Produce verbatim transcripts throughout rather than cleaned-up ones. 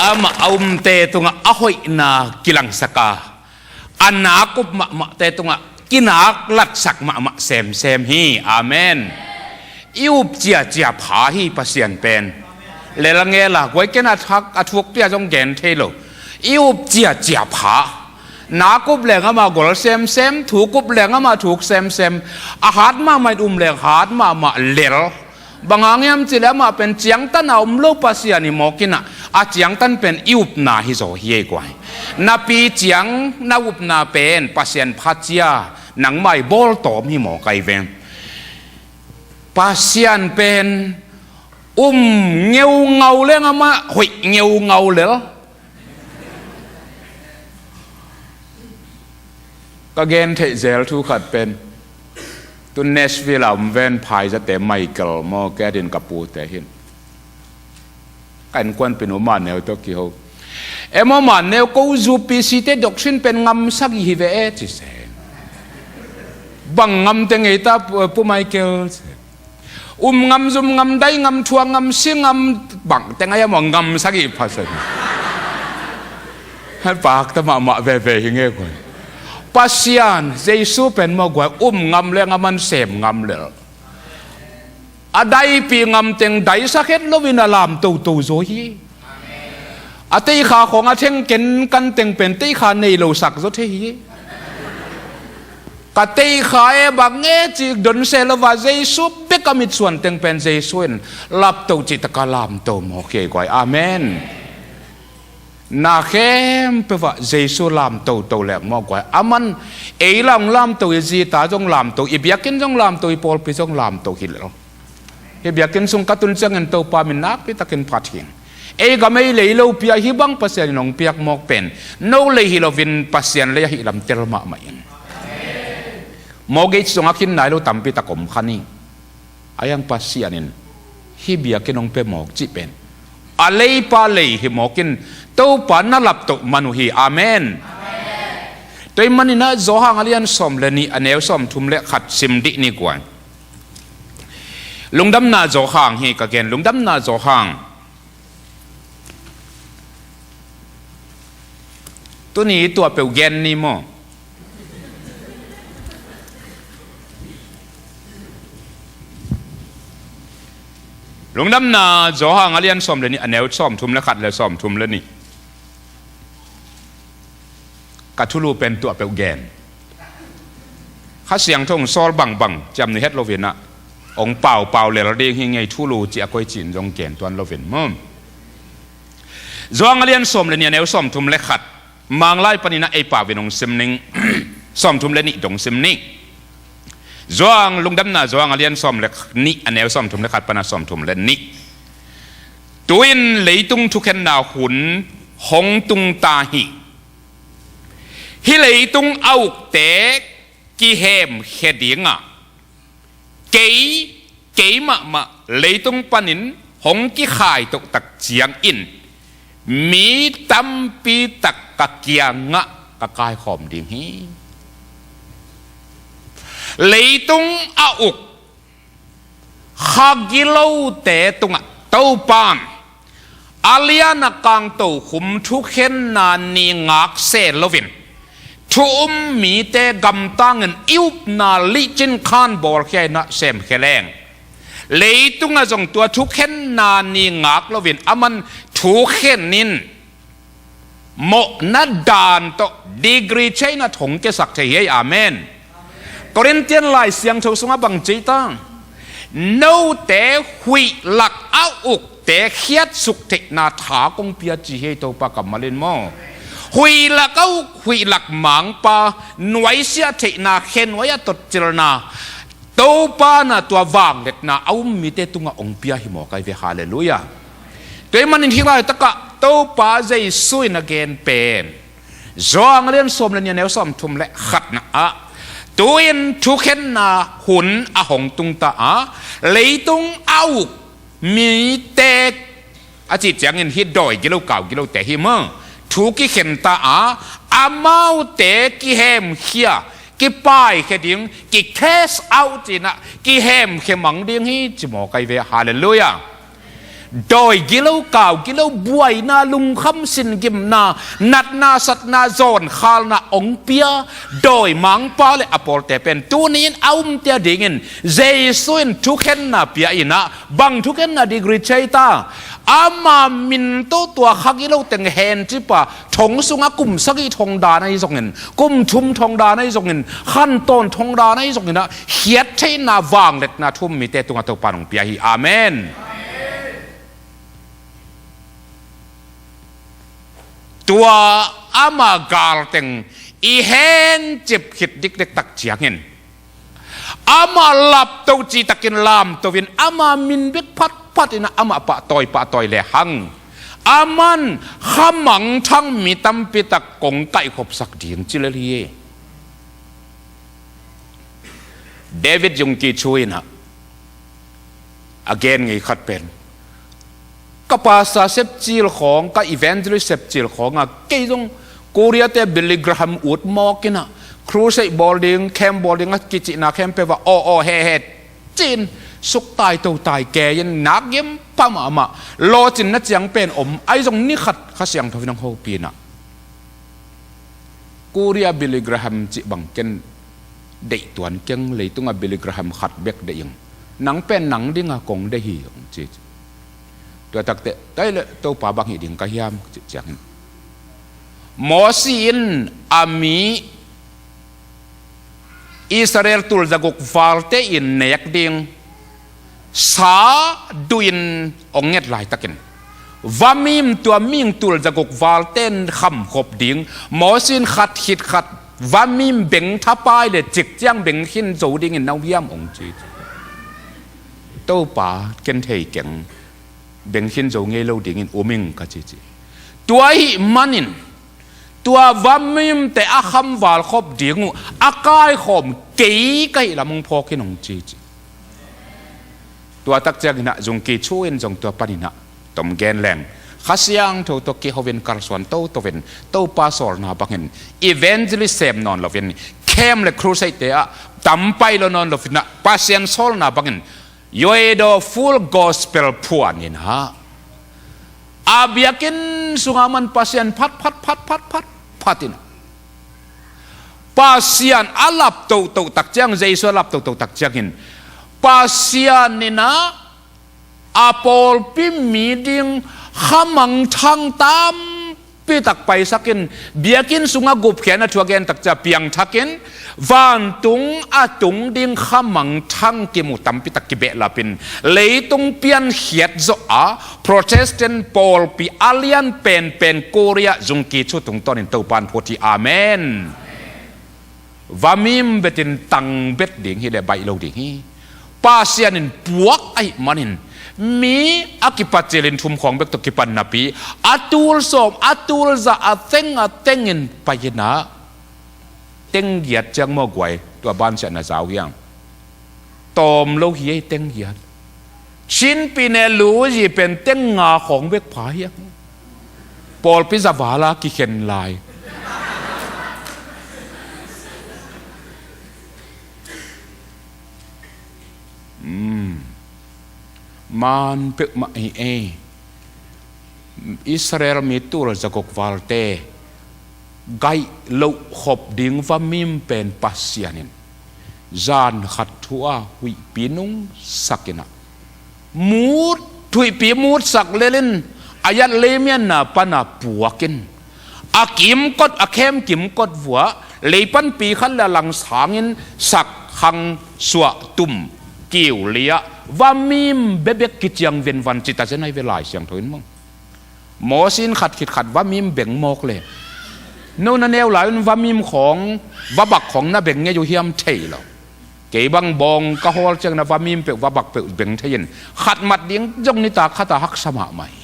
Amah a umte tungah a hoihna kilangsak a, a nak up mahmahte tungah kinak latsak mahmah semsem hi. Amen. I up ciacia pha hi Pasian pen. Lel a ngel a, guai ken a thak, a thukpi a zong gen thei lo. I up ciacia pha. Nak up leng amah gol semsem, thuk up leng amah thuk semsem. A hat mahmah in um leng hat mahmah lel. Bang hang hiam cih leh amah pen ciangtan a om lo Pasian hi mawk in ah, a ciangtan pen i upna hi zaw hi ei guai. Napi ciang na upna pen Pasian phacia nangmah i bawltawm hi mawk ai ve. Pasian pen um ngeungau leng amah hoih ngeungau lel. Ka gen theih zel thu khat pen, tu Nashville a om ven phaizate Michael maw, Kevin ka pute hin. Ka innkuanpih nu Maneu tawh kiho. E maw Maneu, ko U P C te doctrine pen ngam sagih hi ve e, ci se. Bang ngam teng ei ta, Pu, Pu Michael, ci. Um ngam, zum ngam, dai ngam, thuak ngam, si ngam, bang teng ai a maw ngam sagih pha sagih. Hei, pakta mahmah veve hi nge guai. Pasian, Jesu pen maw guai, um ngam leng aman sem ngam lel. A daipih ngam teng daisak het loin a lam toto zaw hi. A teikha khawng a thengken kan teng pen teikha nei lo sak zaw thei hi. Ka teikha e bang nge ci don se lo va, Jesu bek a mitsuan teng pen Jesu in lapto cih taka lamto mawk hi ei guai. Amen. Na khempeuh ah Jesu lamtoto leng mawk guai. Aman ei la hong lamto, i zi ta zong lamto, i biakinn zong lamto, i pawlpi zong lamto hi lel. Hih biakinn sung ka tun ciangin Topa min nakpi takin phat hi ing. Ei gam ei lei lopi a hih bang Pasian in hong piak mawk pen no lei hi loin Pasian lei ahih lam tel mahmah ing. Mortgage zong a khin nai lo tampi tak om kha ni. Ahi hang Pasian in hih biakinn hong pia mawk cih pen a leipa lei hi mawk in Topa na laptoh man uh hi. Amen. Tua ahih manin ah Johan a lian sawm le nih, a neu sawmthum le khat sim dih ni guai. Lungdamna Johan hi ka gen, Lungdamna Johan. Tuni tua peuh gen ni maw? Lungdamna Johan a lian sawm le nih, a neu sawmthum le khat le sawmthum le nih. Ka thulu pen tua peuh gen. Kha Siangtho hong sawl bangbang ciam ni het loin ah hong paupau lel ding hi ngei, thulu ci a koi cin zong gen tuan loin maw. Johan a lian sawm le nih, a neu sawmthum le khat. Manglai panin ah ei pau in hong sim ning. Sawmthum le nih dong sim ning. Johan, Lungdamna Johan a lian sawm le nih, a neu sawmthum le khat pan a sawmthum le nih. Tu-in leitung thukhenna hun hong tung ta hi. Hih leitung a ukte kihemkhia ding a, kei, kei mahmah leitung panin hong kikhai toh tak ciangin mi tampi tak ka kiangah ka kaikhawm ding hi. Leitung a uk kha gilote tungah Topa in a lian a kang tokhom thukhenna ni ngak se loin thu um mite gamtangin i upna licin khan bawlkhia in ah semkhia leng, leitungah zong tua thukhenna ni ngak loin aman thukhen in mawhna dan tawh degree cheina thong kesak thei hi ei. Amen. Korintian Lai Siangtho sungah bang ci ta? Note huih lak a ukte khiatsuk theihna tha kong pia ci hi ei Topa kammal in maw. Huih lak a uk, huih lak mangpa, nuaisiah theihna, khe nuai a totcilna, Topa in ah tua vangliatna a um mite tungah hong pia hi mawk ai ve. Halleluiah. Tua ahih manin hih laitakah Topa Jesu in a gen pen Johan a lian sawm le nih, a neu sawmthum le khatna ah, tu-in thukhenna hun a hong tung ta a, leitung a uk mite a cih ciangin hih dawi gilo kau gilote hi maw, thu kikhen ta a, amaute kihemkhia, kipaikhia ding, ki-cast out ci-in ah kihemkhia mang ding hi ci mawk ai ve. Halleluiah. dawi gilo, kau gilo, buaina, lungkham, singimna, natna, satna, zawnkhalna hong pia dawimangpa le a pawlte pen tuni-in a umte a dingin Jesu in thukhenna pia in ah, bang thukhenna? Degree thei ta. Ama min tawh tua kha gilo teng hen cip a, thong sungah kum sagih thong dan ahi zongin, kum thum thong dan ahi zongin, khantawn thong dan ahi zongin ah, khiat theihna, vangliatna thu-um mite tungah Topa in hong pia hi. Amen. Tua ama galteng i hencip khit dikdek tak ciangin, ama lapto citakin lamto in, ama min bek phatphat in ah, amah pahtawi pahtawi lehang, aman khamangthang mi tampi tak kong kaihkhopsak ding ci lel hi. David Zungki Cho in ah a gen ngei khat pen, ka pastor sepcil khawng, ka evangelist sepcil khawng a, kei zong Korea te Billy Graham ut mawk in ah, crusade bawl ding, camp bawl ding a kicihna khempeuh ah aw aw he he ci-in suktai totai kei in, nak gim pah mahmah, lawhcinna ciang pen om, ahi zong ni khat Kha Siangtho in hong hopih in ah, Korea Billy Graham cih bang ken deih tuan keng, leitungah Billy Graham khat bek deih ing. Nang pen nang dingah kong deih hi, hong ci. Tua takteh, tua hi leh Topa bang hih ding ka hiam, ci ciangin, Mosi in a mi Israel tul zaguk valte in nek ding sa duhin hong nget laitakin, vamim, tua mihing tul zaguk valte in khamkhop ding, Mosi in khat khit khat vamim beng thapai le cik ciang beng khin zo dingin na uh hiam, hong ci. Topa, ken thei keng, beng khin zo ngei lo dingin um ing, ka ci ci. Tua ahih manin tua vamimte a khamval khop ding uh a kaikhawm kei ka hih lam hong phawk in, hong ci ci. Tua tak ciangin ah Zungki Cho in zong tua panin ah tom gen leng, Kha Siangtho tawh kiho in kalsuan toto in, Topa sawlna bangin evangelist sem nawn loin, camp le crusade te ah tam pai lo nawn loin ah, Pasian sawlna bangin Yoedo Full Gospel phuan in ah, a biakinn sungah man Pasian phat phat phat phat phat phat in ah, Pasian a lap toto tak ciang, Jesu a lap toto tak ciangin, Pasian in ah a pawlpi mi ding khamangthang tampi tak paisak in, biakinn sungah gupkhiatna thu a gen tak ciang piangthak in, vantung a tung ding khamangthang kimu tampi tak kibehlap in, leitung piankhiat zawh a Protestant pawlpi a lian penpen Korea Zungki Cho tungtawnin Topa in phut hi. Amen. Vamim betin tang bet ding hi leh baih lo ding hi. Pasian in puak ahih manin, mi a kipat cilin thum khawng bek tawh kipan napi, a tul sawm, a tul za, a teng a tengin pai in ah, teng giat ciang maw guai, tua bansiatna za uh hiam? Tawm lo hi ei, teng giat. Chin Pyine Luyi pen teng nga khawng bek pha hiam? Pawlpi za val a kikhen lai. Mm. Man peuhmah hi ei. Israel mi tul zaguk valte gaih loh khop ding vamim pen Pasian in zan khat thu a huihpi nungsak in ah, mut, huihpi mutsak lel in, a yat leimianna pan a puak in, a kimkot, a khem kimkot vuah, leipanpi khat le a langsangin sak khang suah tum kiu liah vamim bebek kiciang venvan cita zen ai ve Lai Siangtho in maw. Mosi in khat khit khat vamim beng mawk le, no na neu lai un vamim khawng, vabak khawng na beng ngei uh hiam thei lo. Kei bang bawng ka hawl ciang na vamim peuh, vabak peuh beng thei in, khat mat ding zong nitak khat a haksa mahmah hi.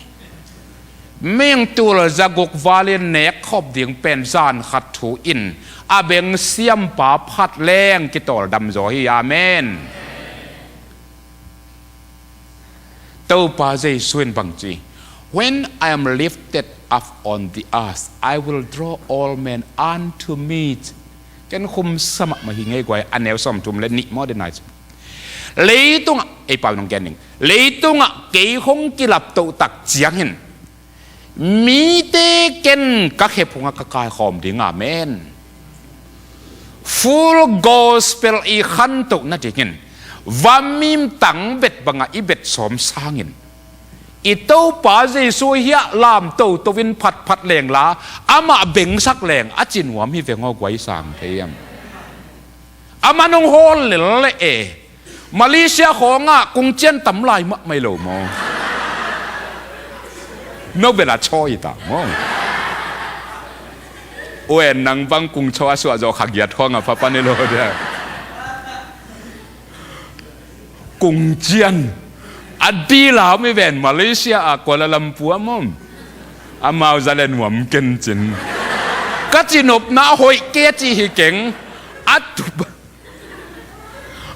Mihing tul zaguk valin nek khop ding pen zan khat thu in a beng siampa phat leng kitawl dam zaw hi. Amen. Topa Jesu in bang ci, "When I am lifted up on the earth, I will draw all men unto me." Ken khum sa mahmah hi ngei guai, a neu sawmthum le nih maw, den ai ci. Leitungah, ei pau nong gen ning. Leitungah kei hong kilaptoh tak ciangin mite ken ka khe phungah ka kaikhawm ding, amen. Full Gospel i khantoh nadingin vamim tangbet bangah i bet sawm sangin i Topa Jesu hiah lam toto in phatphat lengla, amah bengsak leng a ci nuam hi veng aw, guai sang thei hiam? Amah nong hawl lel leh e. Malaysia khawngah kungcian tam lai mahmah hi lo maw? No bel a chawi ta maw? Uen nang bang kungchaw a suah zawh kha giat khawngah phapan hi lo dia. Kungcian a dila mi ven Malaysia a Kuala Lumpur a mom. Amau za le nuam kencin. Ka cinopna hoih kei a ci hi keng. A tup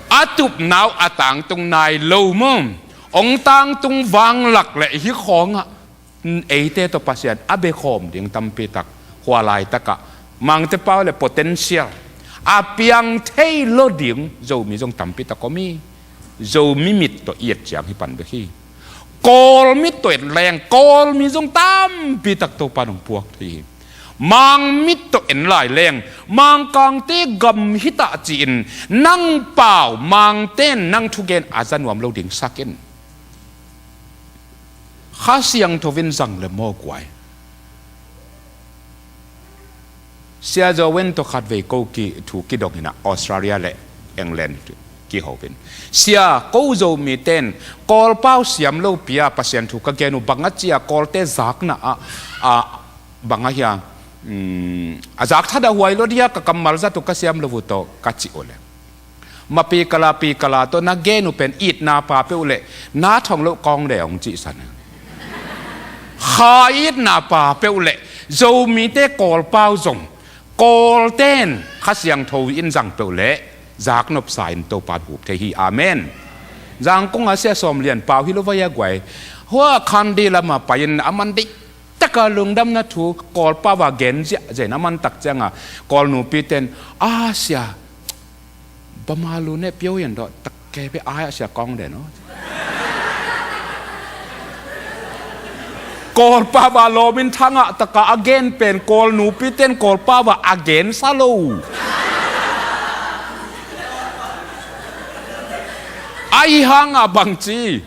a tupnau a tangtung nai lo maw? Ong tangtung vanglak le hi khawngah eite tawh Pasian a bekhawm ding tampitak hua laitakah Mangte pau le potential a piang thei lo ding Zomi zong tampitak om hi. Zomi mit tawh i et ciang hi pan bek hi. Kawl mit tawh et leng Kawlmi zong tampitak Topa nong puak thei hi. Mang mit tawh en lai leng Mangkangte gam hi tah ci-in nang pau Mangte in nang thugen a za nuam lo ding sak in. Kha Siangtho in zang le maw guai. Sia Zo Wen tawh khatvei ko ki thu kidong inah Australia le England kiho in, Sia, ko Zomite in Kawlpau siam lo pi-a Pasian thu ka gen uh bang a cia Kawlte zakna ah, ah, bang a hia, um, a zak thadah huai lo dia ka kammal zat uh ka siam lo uh tawh ka cih uh le. Mapi kala pi kala tawh na gen uh pen itna pa peuh leh na thong loh kawng le hong cihsan. Kha itna pa peuh leh Zomite Kawlpau zong Kawlten Kha Siangtho in zang peuh leh zaknopsa in Topa bup thei hi. Amen. Zangkong a Sia Sawm Lian pau hi lo vai a guai. Hua Khandi lama pai in a man deih taka lungdamna thu Kawlpau a gen ziahziah in a man tak cianga Kawl nupiten a sia Bama lu ne pio yan dawh tak kei pe ai a sia kawng den aw. Kawlpau a lawmin thangah taka a gen pen Kawl nupiten Kawlpau a a gensa lo. Ahi hangah bangci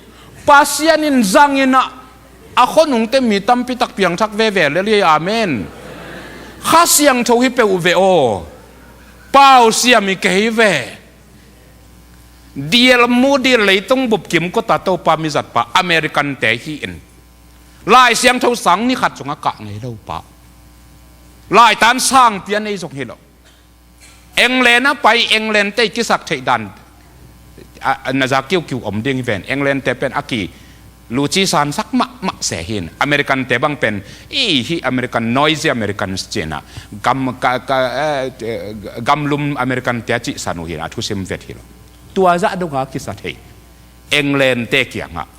Pasian in zanginah a khonungte mi tampitak piangthak veve lel hi. Amen. Kha Siangtho hi peuh ve aw. Pau siam hi kei ve. D L Moody leitung bup kimkota Topa mizatpa American te hi in Lai Siangtho sang ni khat zong a kah ngei lo pa. Laitan sang pia nei zong hi lo. England a pai England te kisak theih dan a, a, na za kiukiu om ding hi ven. England te pen a ki luci sansak mahmah se hin. American te bang pen i hi American, noisy Americans cina gam, ka, ka, eh, gamlum American te a cihsan uh hin a thusim vet hi lo. Tua zah donga kisa thei England te kiangah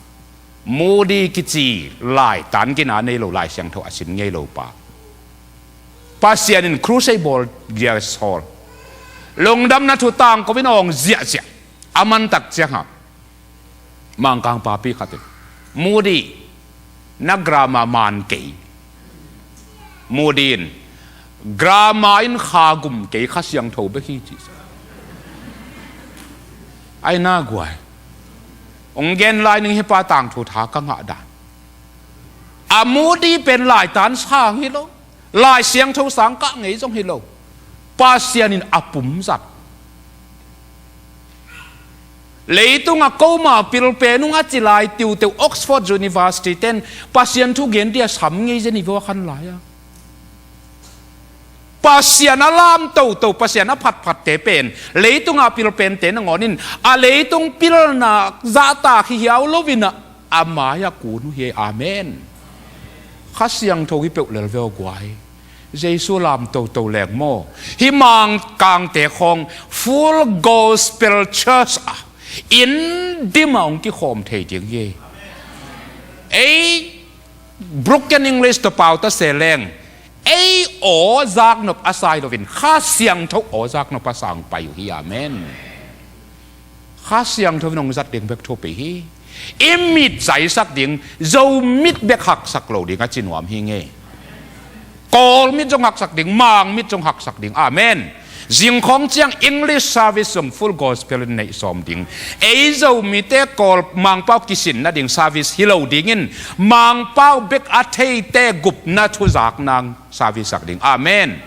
Moody kici laitan gina nei lo Lai Siangtho a sim ngei lo pa. Pasian in crusade bawl giasawl. Lungdamna thu tangko in awng ziahziah. A mantak ciangah Mangkang papi khat in Moody na grammar man kei. Moody in grammar in kha gum kei Kha Siangtho bek hi ci. Ai na guai. Ong gen lai ning hi pa tangthu tha ka ngah dan. A Moody pen laitan sang hi lo. Lai Siangtho sang kah ngei zong hi lo. Pasian in a pumzat. Leitung a koma pilpen ung a ci lai tiuteu Oxford University ten Pasian thu gen dia sam ngei zen i vua khan lai a. Pasian a lam toto, Pasian a phatphatte pen leitung a pilpente nangawn in a leitung pilna zahtak hi hiau lo in a, a mai-ah kun uh hi. Amen. Kha Siangtho hi peuh lel ve aw guai. Jesu lam toto leng maw? Hi Mangkangte khawng Full Gospel Church a inn dim a hong kikhawm thei ding hi. Ei broken English tawh pau ta se leng ei aw zaknop a sai loin Kha Siangtho aw zaknop a sang pai uh hi. Amen. Kha Siangtho in hong zat ding bek thupi hi. I mit zaisak ding, Zomit bek haksak lo ding a ci nuam hi ngei. Kawlmit zong haksak ding, Mangmit zong haksak ding. Amen. Zingkhawng ciang English service zong Full Gospel in neih sawm ding. Ei Zomite Kawl Mangpau kisin nading service hi lo dingin, Mangpau bek a theite gupna thuzak nang service sak ding. Amen.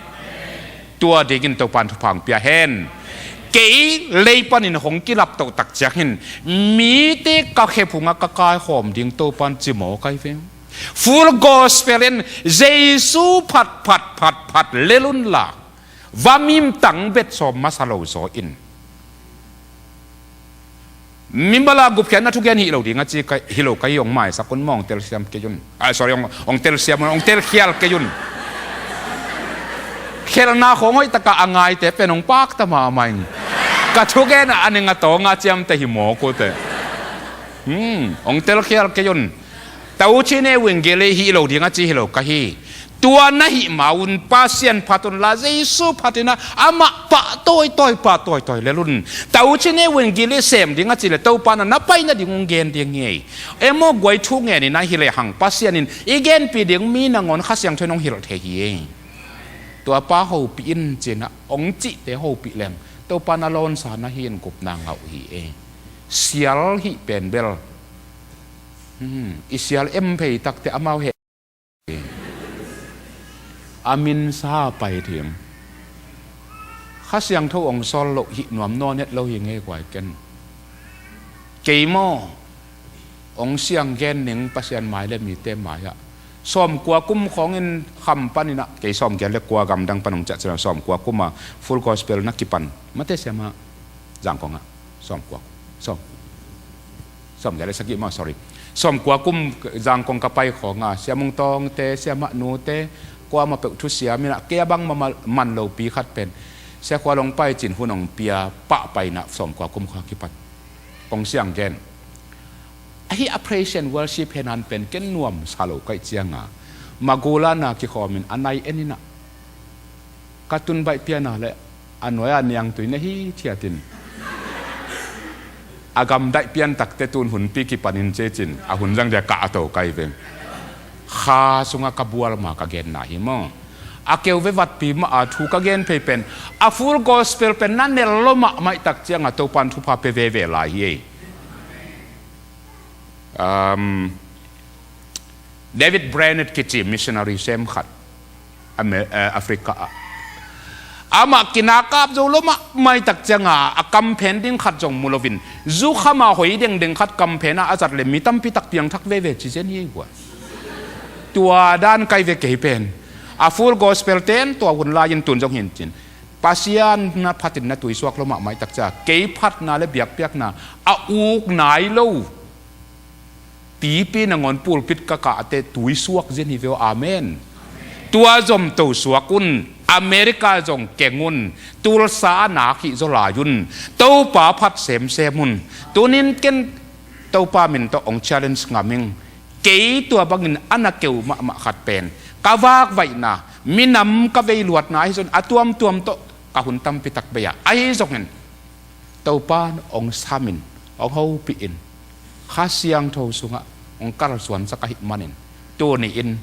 Tua dingin Topan thupha hong pia hen. Kei lei panin hong kilap toh tak ciang hin, mite ka khe phungah ka kaikhawm ding Topan ci maw kai veng. Full Gospel in Jesu phat phat phat phat lel un la, va mim tang bet sawm masa lo zaw in. Mimal a gupkhiatna thugen hi lo ding a ci ka, hi lo ka hi, hong maisak un maw, hong telsiam kei un. Ah, sorry, hong, hong telsiam un, hong telkhial kei un. Khelhna khawng hoih taka a ngaite pen hong pakta mahmah ing. Ka thugen a ning a tawnga ciamte hi mawk uh teh. Hmm, hong telkhial kei un. Tauchin e wingel hi lo ding a ci hi lo ka hi. Tua na hih ma un Pasian phat un la, Jesu phat in a, amah pah tawitawi, pah tawitawi lel un. Tauchin e wingel sem ding a ci le Topan a na pai nading hong gen ding hi ei. Emaw guai thu ngen in a hi le hang Pasian in i genpih ding mi nangawn Kha Siangtho in hong hilh thei hi ei. Tua pa hopih in ci-in a hong cihte hopih leng Topan a lawnsa na hi in gupna ngah uh hi ei. Sial hih pen bel, hmm, i sial em phei takte amau he. A minsa pai thim. Kha Siangtho hong sawl loh hih nuam nawn het lo hi ngei guai ken. Kei maw, hong siang gen ning Pasian mai le mite mai-ah. Sawmkua kum khawngin kham panin a, kei sawmgiat le kua gamdang pan hong ciah ciang sawmkua kum a Full Gospel na kipan. Mate siamah Zangkong ah sawmkua, sawm, sawmgiat le sagih maw, sorry. Sawmkua kum Zangkong ka pai khawng a, Sia Mung Tawngte, Siamah Nute, kuamah peuh thusiam in a, kei a bang mah man lopi khat pen Sia Khua Long Pai Cin hun hong pia pah pai in a sawmkua kum khawng a kipan. Kong siang gen. Ahi a praise and worship henan pen ken nuam sa lo kaih ciang a, Magula na kikhawm in a nai en in a, ka tun baih pian a le a nuai a niangtui na hi thiat in, a gamdaih pian takte tun hunpi kipan in cecin a hun zang dia kah a to kai veng. Kha sungah ka bual ma ka genna hi maw. A keu ve vatpi mah a thu ka gen phei pen, a Full Gospel pen na nel lo mahmah i tak ciang a Topan thupha pe veve lai hi ei. Um, David Brainerd kici missionary sem khat, Amer-, eh, Africa ah. Amah kinakap zo lo mahmah i tak ciang a, a kamphen ding khat zong mu loin, zukham a hoi dengdeng khat kamphen ah a zat le mi tampi tak piangthak veve ci zen hi ei guai. Tua dan kai ve kei pen. A Full Gospel ten tua hun lai-in tun zong hi in cin, Pasian na phatin na tuisuak lo mahmah i tak ciang a, kei phatna le biakpiakna a uk nai lo pipi nangawn pulpit ka kahte tuisuak zen hi ve aw. Amen. Tua zom to suak un, America zong keng un, Tulsa a nak hih zaw lai un, Topa phat semsem un. Tunin ken Topa min tawh hong challenge ngam ing. Kei tua bangin a na keu mahmah khat pen, ka vakvaihna, minam ka veiluatna ahi zongin a tuamtuam tawh ka hun tampi tak bei a, ahi zongin Topa in hong samin, hong hopih in, Kha Siangtho sungah hong kalsuansak ahih manin, tuni-in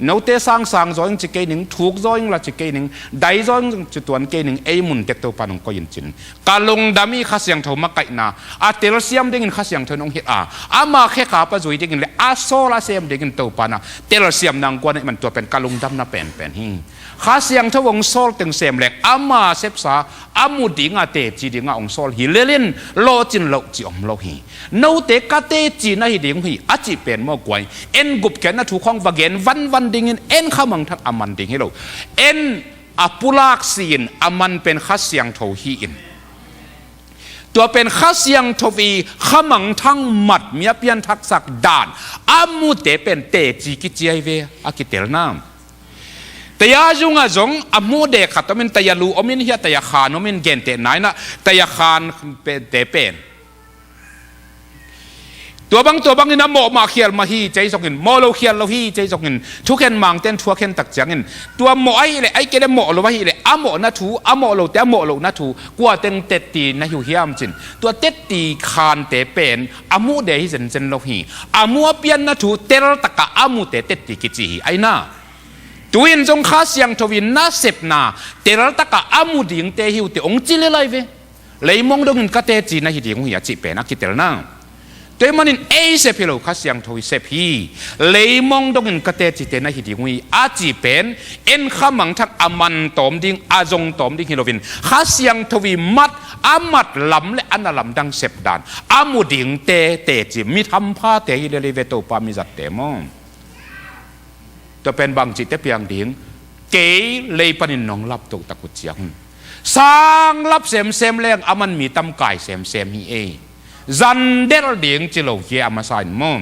note sangsang zaw ing ci kei ning, thuk zaw ing la ci kei ning, dai zaw ing ci tuan kei ning, ei mun tek Topa in hong koih in cin. Ka lungdam hi Kha Siangtho makaihna a telsiam dingin Kha Siangtho in hong hilh a, ama khekhap a zui dingin le a sawl a sem dingin Topa in a telsiamna hong guan ahih man tua pen ka lungdamna penpen hi. Kha Siangtho hong sawl teng sem leng ama sepsa a mu dinga teci dinga hong sawl hi lel in, lawhcin loh ci om lo hi. Note ka teci na hi ding uh hi a cih pen maw guai, en gupkhiatna thu khawng va gen vanvan dingin, en khamangthang a man ding hi lo. En a pulak si-in a man pen Kha Siangtho hi in, tua pen Kha Siangtho i khamangthang mat mi a pianthaksak dan a mute pen teci kici ahi ve a kitelna. Taya zungah zong a mude khat omin, taya lu omin, hiah taya khan omin, gentehna in ah taya khan pe-, te pen Tua bang tua bangin a mawh mah khial mah hi cei zongin, mawh lo khial lo hi cei zongin, thukhen mangten thuakhen tak ciangin, tua mawh ahih leh, ahih kei leh mawh lo ahih leh, a mawhna thu, a mawh lote a mawh lohna thu, kua teng tetti na hi uh hiam cin, tua tetti khante pen a muhde hi zenzen lo hi. A mu a pianna thu teltakah a mute tetti kici hi. Aina, tu-in zong Kha Siangtho in nasepna teltakah a mu dingte hi uh teh hong ci lel lai ve. Leimong dongin ka teci na hi ding uh hi a cih pen a kitelna. Tua ahih manin ei sep hi lo, Kha Siangtho i sep hi. Leimong dongin ka tecite na hi ding uh hi a cih pen, en Kha Mangthang a man tawm ding, a zong tawm ding hi loin, Kha Siangtho i mat, a mat lam le a na lamdang sep dan, a mu dingte teci, mi hamphate hi lel hi ve, Topa mizatte maw. Tua pen bangcihte piang ding, kei lei panin nong laptoh tak uh ciang, sang lap semsem leng a man mi tam kai semsem hi ei. Zan delh ding ci lo hi a masa in maw.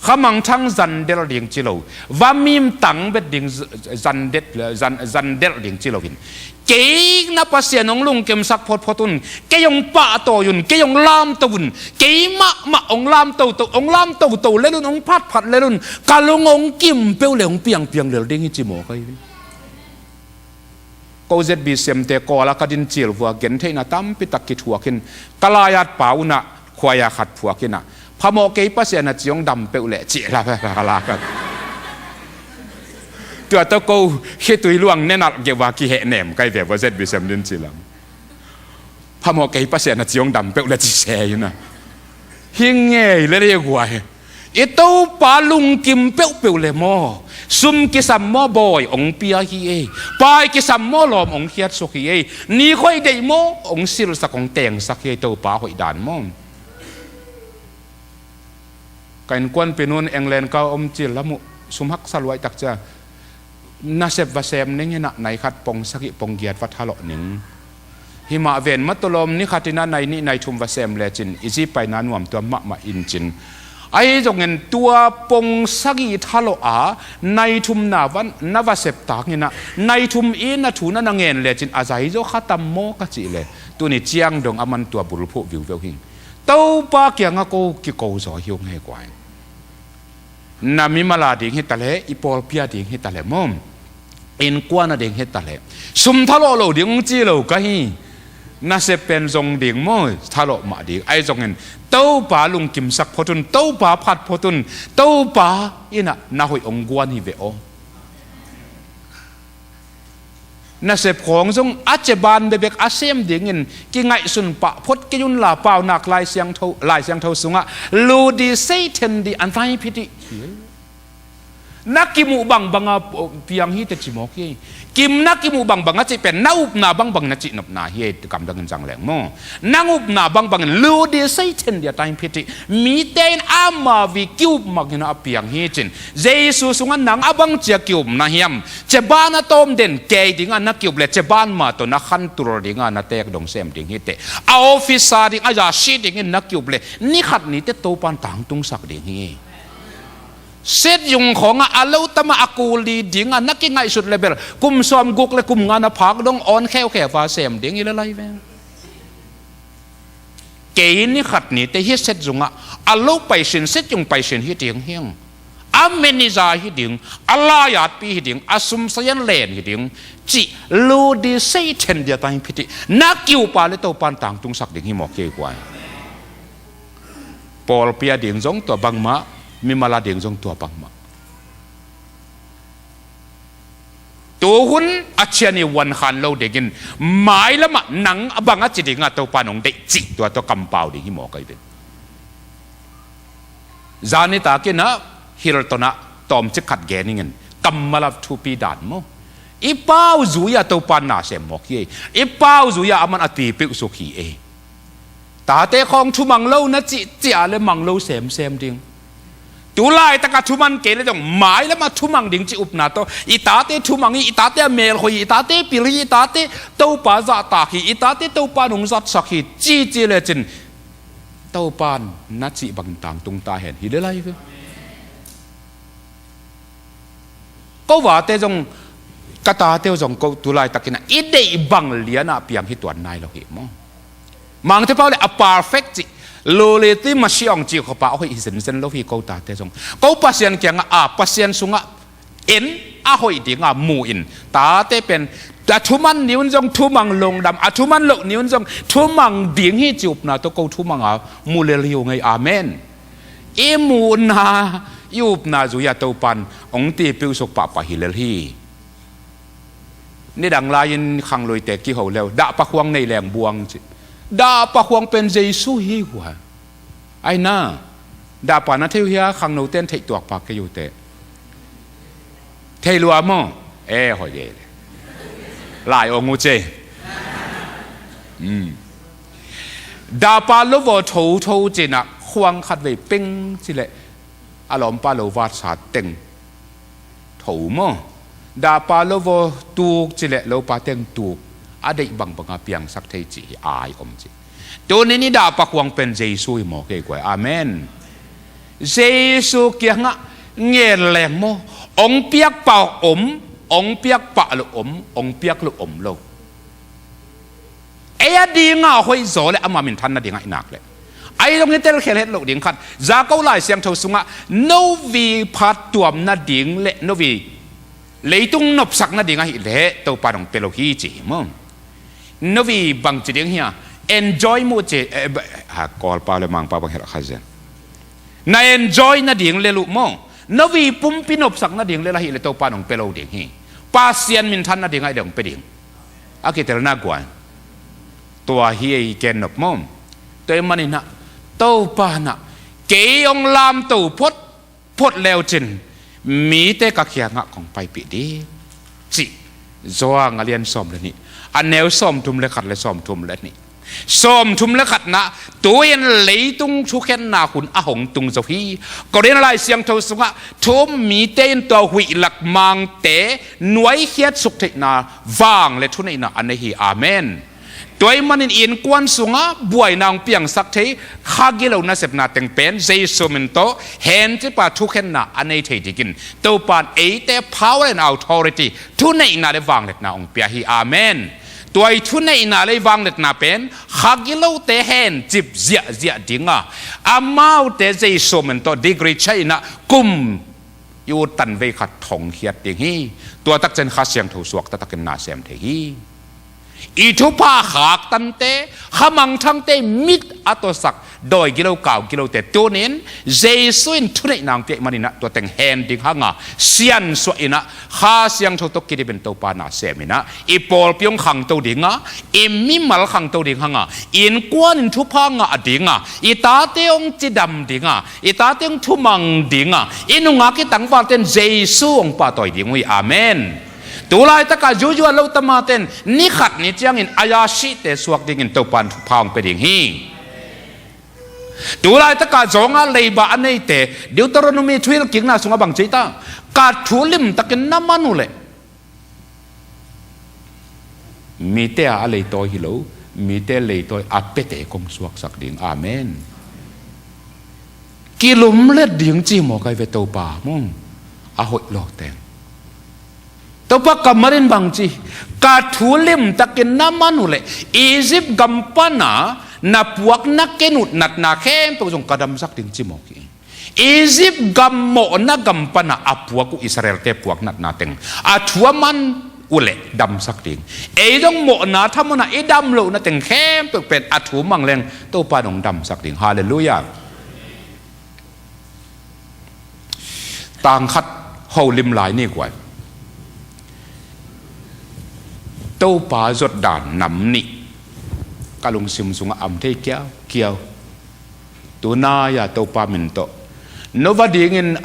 Kha Mangthang zan delh ding ci lo. Va mim tang bet ding z-, zan det-, zan, zan delh ding ci lo in. Kei na Pasian hong lungkimsak photphot un, kei hong pahtawi un, kei hong lamto un, kei mahmah hong lamtoto, hong lamtoto lel un, hong phatphat lel un, ka lung hong kim peuh le hong piangpiang lel ding hi ci maw kai. Ko Z B C M te Kawl ah ka din cil vua gentheihna tampi tak kithuak in, ka lai-at pa unah khuaia khat phuak inah, phamawh kei Pasian a ci hong dam peuh leh cih la, la, la, la. Tua tawh ko khitui luang nenalh geuh a kiheh nem kai ve vua Z B C M din cilang. Phamawh kei Pasian a ci hong dam peuh leh ci se inah. Hi ngei lel hi guai. I Topa lungkim peuhpeuh le maw, sum kisam maw bawi hong pia hi ei. Pai kisam maw lawm hong khiatsuk hi ei. Ni khoih deih maw hong silsak hong tengsak hi ei, Topa hoih dan maw. Ka innkuanpih nu'n England ka om cil lam uh sum haksa luai tak cia. Nasep va sem ning inah, nai khat pong sagih pong giat va thalawh ning. Hi mah ven, matulawm ni khat inah nai nih nai thum va sem lecin i zi paina nuam tuam mahmah in cin. Ahi zongin tua pong sagih thalawh a nai thum na va, na va sep tak inah, nai thum i na thu na na ngen lecin a zai zaw kha tam maw ka cih le, tuni ciang dong a man tua bulphuh viuveu hing. Topa kiangah ko kiko zaw hi ung hei guai. Na mimal a ding hi taleh, i pawlpi a ding hi taleh maw, innkuan a ding hi taleh, sum thalawh lo ding hong ci lo ka hi. Nasep pen zong ding maw, thalawh mah ding. Ahi zongin Topa lungkimsak phot un, Topa phat phot un, Topa inah na hoih hong guan hi ve aw. Nasep khawng zong a ceban bebek a sem dingin kingaihsun pah phot kei unla, Paunak Lai Siangtho, Lai Siangtho sungah Laodicea ten di antai phiti. Na kimuh bangbang a piang hi teh ci mawk hi. Kim na kimuh bangbang a cih pen na upna bangbang na cihnopna hi ei, kamdangin zangleng maw. Nang upna bangbangin Laodicea ten di a taing phiti. Mite in ama vi kiupmak inah a piang hi cin. Jesu sungah nang a bangcia kiupna hiam? Ceban a tawm den kei dingah na kiup le, ceban ma tawh na khantul dingah na teek dong sem ding hi teh. A office a ding, a zasi dingin na kiup le, ni khat ni teh Topan tangtungsak ding hi. Set yung khawngah a lo tamah a kuli dingah na kingaihsut le bel, kum sawm guk le kum nga na phak dong awn kheukheu a sem ding hi le lai ven. Kei ni khat ni teh hi set zungah a lo paisin, set yung paisin hi ding hiang. A manager hi ding, a laiatpi hi ding, a sum sayan len hi ding, cih Laodicea ten di a taing phiti. Na kiupa le Topan tangtungsak ding hi mawk hi guai. Pawlpi a ding zong tua bangmah, mimal a ding zong tua bangmah. Tu hun a cian i vuan khan lo dingin, mailamah nang a bang a ci dingah Topa nong deih cih tua tua kampau ding hi mawk ahi ve. Zan nitak inah Hilton ah tawmcik khat gen ingin, kammal a thupi dan maw. I pau zui-a Topa na sem mawk hi ei. I pau zui-a a man a tui peuh suk hi ei. Tate khawng thumang lo na cih, cih a le mang lo semsem ding. Tu laitakah thuman kei le dong, mailamah thumang ding cih upna tawh, i tate thumang hi, i tate a melhoih hi, i tate pil hi, i tate Topa zahtak hi, i tate Topa nung zatsak hi, cici lecin Topan na cih bangin tangtung ta hen hi le lai ve. Ko vate zong, ka tate uh zong ko tu laitakin ah i deih bang lianah piang hi tuan nai lo hi maw. Mangte pau le a perfect cih, Luliti masiawng cih khawpa a hoih hi zenzen lo hi ko tate zong. Ko Pasian kiangah a Pasian sungah en a hoih dinga mu in tate pen a thuman ni un zong thumang lungdam, a thuman loh ni un zong thumang ding hi ci upna tawh ko thumanga mu lel hi uh ngei. Amen. I muhna i upna zui-a Topan hong tipiusuk pahpah hi lel hi. Nidang lai-in khangluite kiho leu dahpa khuang nei leng buang ci. Dahpa khuang pen Jesu hi hua. Aina dahpa na thei uh hia? Khangnote in theih tuakpa kei uh teh. Thei lua maw? E hoih e. Lai ong uh ce. Dahpa lo vaw thotho cinah khuang khat vei peng cileh a lawmpa lo vatsa teng tho maw? Dahpa lo vaw tuk cileh lopa teng tuk. A deih bangbanga piangsak thei cih hi ai om cih. Tuni ni dahpa khuang pen Jesu hi maw kei guai? Amen. Jesu kiangah ngen leng maw? Ong piak pah om, ong piak pah lo om, ong piak lo om lo. Ei a dinga hoih zaw le ama minthan nadinga i nak le. Ai zong hi telkhel het loh ding khat. Jakob Lai Siangtho sungah novi phattuam nading le novi leitung nopsak nading ahih leh Topa dong pe lo hi ci hi maw? Novi bangci ding hia? Enjoy mu ci, eh, ba- ha, Kawlpa le Mangpa bang helh kha zen. Na enjoy nading le luh maw? Novi pumpi nopsak nading le lahih le Topa dong pe lo ding hi. Pasian minthan nading ahih le dong pe ding. A kitelna guai. Tua hi ei ken nop maw? Tua i maninah Topa nah kei ong lamto phot phot leucin mite ka kiangah kong paipih ding cih. Johan a lian sawm le nih, a neu sawmthum le khat le sawmthum le nih. Sawmthum le khatna, tu-in leitung thukhenna hun a hong tung zo hi. Korin Lai Siangtho sungah thu um mite in tua huih lak mangte nuaikhiat suktheihna vang le thuneihna a nei hi. Amen. Tua i manin innkuan sungah buaina hong piangsak thei, kha gilo nasepna teng pen Jesu min tawh hencipa thukhenna a nei thei dingin Topan eite power and authority, thuneihna le vangliatna hong pia hi. Amen. Tua i thuneihna le vangliatna pen kha gilote hencip ziahziah dinga amaute Jesu min tawh degree chaina kum i ut tanvei khat thongkhiat ding hi. Tua takcian Kha Siangtho suak taktakin na sem thei hi. I thupha khaktante, kha mangthangte mit a tawsak dawi gilo kau gilote tunin Jesu in thuneihna hong piak maninah tua teng hen ding hanga siansuah inah Kha Siangtho tawh kidipin Topa na seminah i pawlpi hong khangto dinga, i mimal khangto ding hanga, innkuan in thupha ngah dinga, i tate hong cidam dinga, i tate hong thumang dinga, i nungak i tangvalte in Jesu hong pahtawi ding uh hi. Amen. Tulaitaka zuzuan lo tamaten ni khat ni ciangin a yasihte suak dingin Topan thupha hong pe ding hi. Tulaitaka zawnga leiba a neite Deuteronomy thuhilhkikna sungah bang ceita? Ka thu limtakin na man uhleh mite a a leitawi hi lo, mite leitawi a pete kong suaksak ding. Amen. Kilumlet ding ci maw kai ve Topa mung a hoih lawteng. Topa kammal in bangci, ka thu limtakin na man uhleh Egypt gam pana na puak na kenut natna khempeuh zong ka damsak ding ci mawk hi. Egypt gam mawhna gam pana a puak uh Israelte puak natna teng a thu a man uhleh damsak ding. Ei zong mawhna thamuna i dam lohna teng khempeuh pen a thu mang leng Topa dong damsak ding. Halleluiah. Tang khat holim lai ni guai. Topa zotdan nam nih ka lungsim sungah am thei kiaukiau. Tunai-a Topa min tawh no va dingin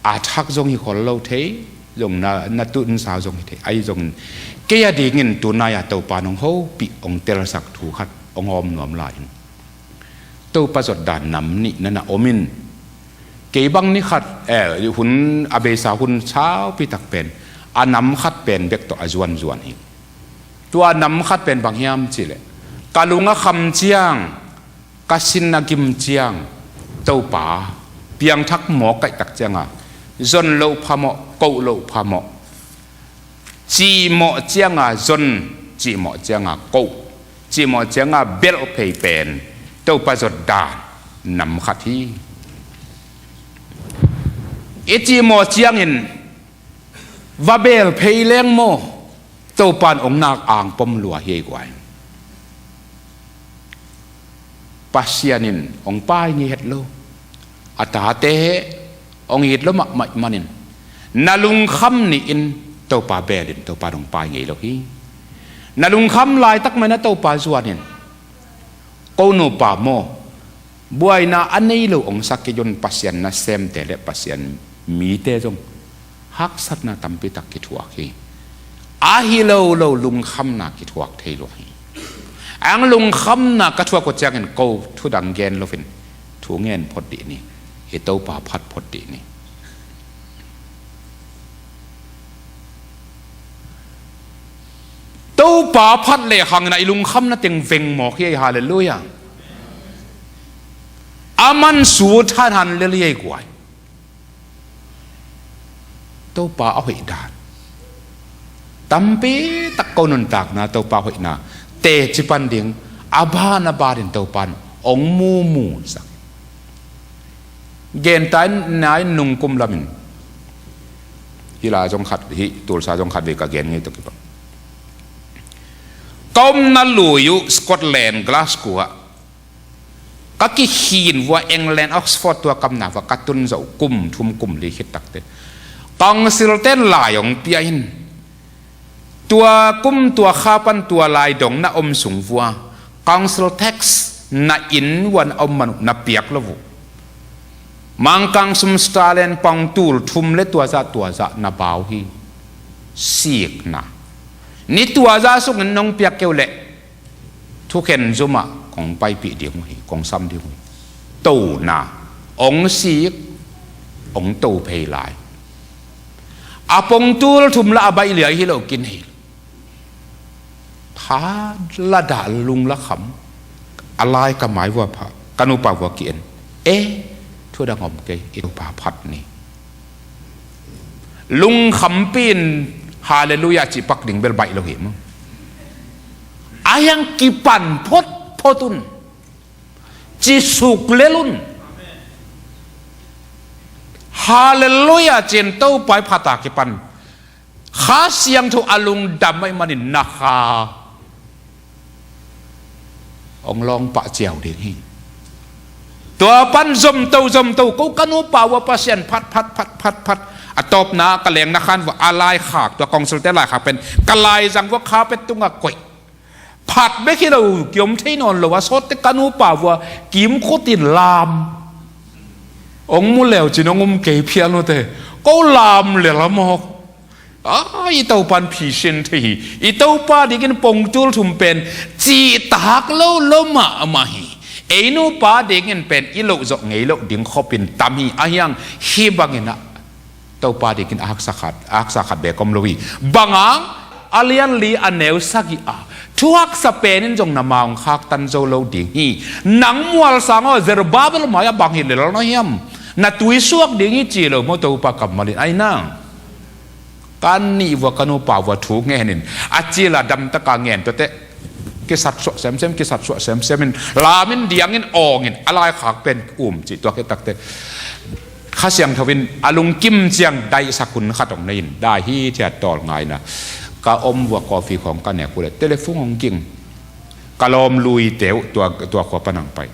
a thak zong hi khol lo thei, zong na, na tunsa zong hi thei. Ahi zongin kei a dingin tunai-a Topa nong hopih hong telsak thu khat hong awm nuam lai in. Topa zotdan nam nih na na om in. Kei bang ni khat, eh, hun a beisa hun saupi tak pen a nam khat pen bek tawh a zuanzuan hi. Tua nam khat pen bang hiam cihleh ka lung a kham ciang, ka sin a gim ciang, Topa piangthak mawk kaihtak cianga zon loh phamawh, koh loh phamawh, cihmawh cianga zon, cihmawh cianga koh, cihmawh cianga belh phei pen Topa zotdan nam khat hi. I cih mawh ciangin va beel phei leng maw, Topa in hong nak angpom lua hi ei guai. Pasian in hong pai ngei het lo. A tate hong it lo mahmah manin na lungkham nihin Topa beelin Topa in hong pai ngei lo hi. Na lungkham laitak mah in na Topa zuanin, ko nupa maw, buaina a nei lo hong sa kei un. Pasian nasemte le Pasian mite zong haksatna tampitak kithuak hi. A hi lo lo lungkhamna kithuak thei lua hi. Ang lungkhamna ka thuak uh ciangin ko thu dang gen loin thu ngen phot dih ni. I Topa phat phot dih ni. Topa phat lehang in a i lungkhamna teng veng mawk hi ei. Halleluiah. A man su than han lel hi ei guai. Topa a hoih dan tampitak ko nuntakna Topa hoihna teci pan ding a ban a banin Topa in hong mumu sak. Gen tai nai nungkum lamin hih la zong khat, hih Tulsa zong khat vei ka gen ngei tawh kibang. Ka omna lui uh Scotland, Glasgow ah ka kikhin vua, England, Oxford tua kamna vua ka tun zawh kum thum kum li khit takte Council ten lai hong pia in, tua kum tua kha pan tua lai dong na om sung vua Council tax na inn vua na om man uh na piak lo uh. Mangkang sum sterling pong tul thum le tua zah tua zah na bau hi. Sikna ni tua zah sungin nong piak kei uh leh thukhen zumah kong paipih ding uh hi, kong sam ding uh hi. Tona, hong sik, hong to phei lai. A pong tul thum la a baih liai hi lo kinei. Pha la dah, lung la kham. A lai ka mai vua pha, ka nupa vua ki-en. E, thu dang om kei, i Topa phat ni. Lungkhampi in halleluiah cih pak ding bel baih lo hi maw. A hiang kipan photphot un. Ci suk lel un. Halleluiah cin Topa i phata kipan Kha Siangtho a lungdam ahih manin na kha hong lawng pah ciau ding hi. Tua pan zomto zomto ko ka nupa vua Pasian phat phat phat phat phat. A tawpna ka lengna khan vua a laikhak, tua Council te laikhak pen ka laizang vua kha pet tungah koih. Phat bek hi lo, kiom thei nawn lo a, sawtte ka nupa vua kimkhut in lam. Hong mu leu cin hong um kei phial nute. Ko lam lel a mawk. A, i Topa in phisin thei hi. I Topa dingin pongtul thum pen cihtak lo lo mahmah hi. Ei nupa dingin pen i loh zawh ngei loh ding khopin tam hi. A hiang hih bangin a Topa dingin a haksa khat, a haksa khat bek om lo hi. Bang hang, a lian li a neu sagih a thuhaksa pen in zong na ma hong khaktan zo lo ding hi. Nang mualsang aw, Zerubbabel mai-ah bang hi lel na hiam? Na tuisuak ding hi ci lo maw Topa kammal in? Ai nang. Ka nih vua ka nupa vua thu ngenin a cil a damtaka ngen tuate kisat suah semsem, kisat suah semsem in lamin diangin awngin a laikhak pen um cih tuak hi takte Kha Siangtho in a lungkim ciang daihsak hun khat hong nei in dai hithiat tawl ngaina. Ka om vua coffee khawng ka nek uh leh telephone hong ging. Ka lawm luite uh tua, tua khua pan hong pai.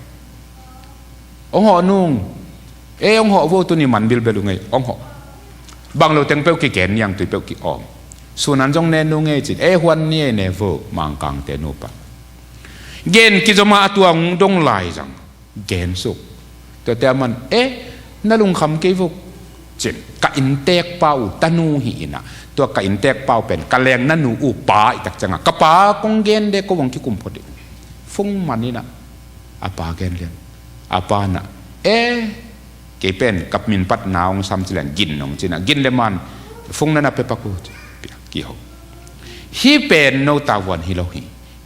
Hong hawh nung. E, hong hawh vo, tuni man bilbel uh ngei, hong hawh. Bang lo teng peuh kigen niang tui peuh ki-awng. Sunan zong ne nung ngei cin, e, huan ni e ne vo, Mangkangte nupa. Gen kizom a tua hong dong lai zang. Gen suk. Tuate a man, e, na lungkham kei vo. Cin, ka inntekpa uh tanu hi inah. Tua ka inntekpa uh pen ka leng nanu uh pa i tak ciangah ka pa kong gen de ko hong kikum phot dih. Fung man inah a pa gen lian. A pa nah, e, kei pen ka minpatna hong sam ci lian gin hong cinah gin le man fung nana pepak uh. Piak kiho. Hih pen no tavuan hi lo hi.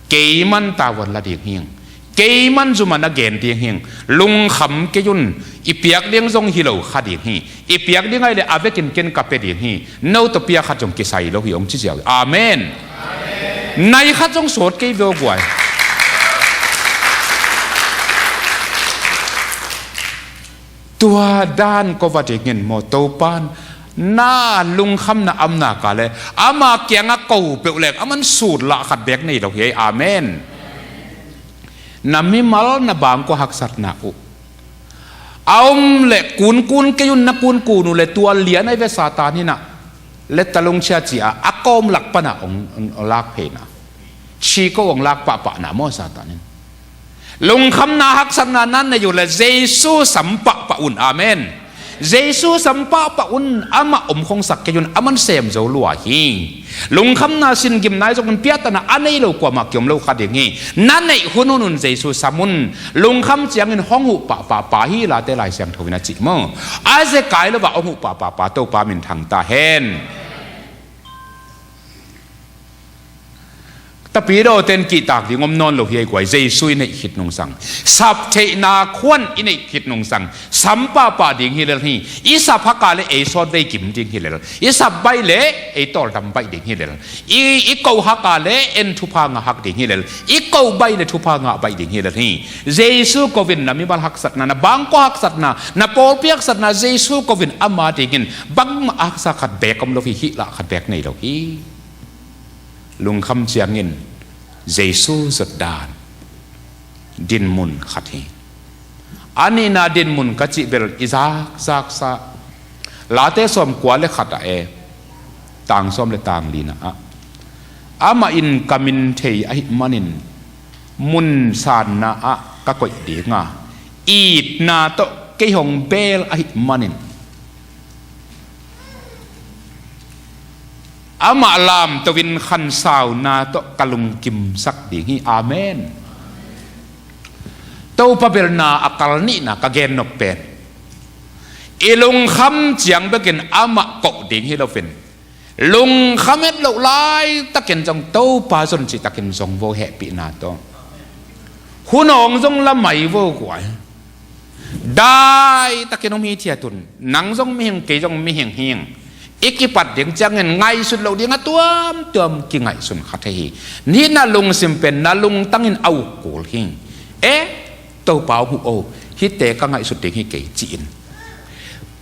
Keiman tavuan la ding hing. Keiman zumah na gen ding hing. Lungkham kei un. I piak ding zong hi lo kha ding hi. I piak ding ahih leh a vekin ken ka pia ding hi. No tawh pia khat zong kisai lo hi hong ci ziau hi. Amen. Nai khat zong sawt kei veu guai. Tua dan ko va dingin maw, Topan na lungkhamna amna ka le ama kiangah ko peuh leng aman sut lah khat beek nei lo hi ei. Amen. Na mimal na bangkua haksatna uh a om le kunkun kei un, na kunkun uh le tua lian ai ve Satan hinah le talungchia ci-a a kawm lak pana ong, ong lak pheina, chi ko ong lak pahpahna maw Satan in. Lungkhamna haksatna na nei uh le Jesu sam pahpah un. Amen. Jesu sam pahpah un, amah om khongsak kei un, aman sem zo lua hi. Lungkhamna sin gimna i zongin piahtana a nei lo kuamah kiom lo kha ding hi. Na neih hunhun un Jesu sam un. Lungkham ciangin hong huh pahpah pa hi Late Lai Siangtho in a cih maw. A zekai lo ah hong huh pahpah pa Topa minthang ta hen. Tapidaw ten kihtak ding om nawn lo hi ei guai. Jesu i neih khit nungsang, saptheihna khuan i neih khit nungsang, sam pahpah ding hi lel hi. I sap haka le ei sawt vei kim ding hi lel, i sap baih le ei tawldam baih ding hi lel, i, i koh haka le en thupha ngah hak ding hi lel, i koh baih le thupha ngah baih ding hi lel hi. Jesu kovin na mimal haksatna, na bangkua haksatna, na pawlpi haksatna Jesu kovin ama dingin bangmah haksa khat beek om lo hi. Hih lah khat beek nei lo hi. Lungkham ciangin Jesu zot dan dinmun khat hi. A nihna dinmun ka cih bel i zakzaksa Late sawm kua le khat ah e, tang sawm le tang lina ah, amah in ka min thei ahih manin mun sanna ah ka koih dinga, itna tawh kei hong beel ahih manin amah lamto in khansauna tawh ka lungkimsak ding hi. Amen. Topa belna a kal nihna ka gennop pen i lungkham ciang bekin amah koh ding hi loin, lungkham et loh laitakin zong Topa zon cihtakin zong vo hehpihna tawh hun awng zong la mai vo guai. Daitakin om hithiat un. Nang zong mihing, kei zong mihing hing. I kipat ding ciangin ngaihsut loh ding a tuamtuam kingaihsun kha thei hi. Nihna lungsim pen na lungtangin a uk kul hi. E, Topa aw, huh o, hihte ka ngaihsut ding hi kei ci-in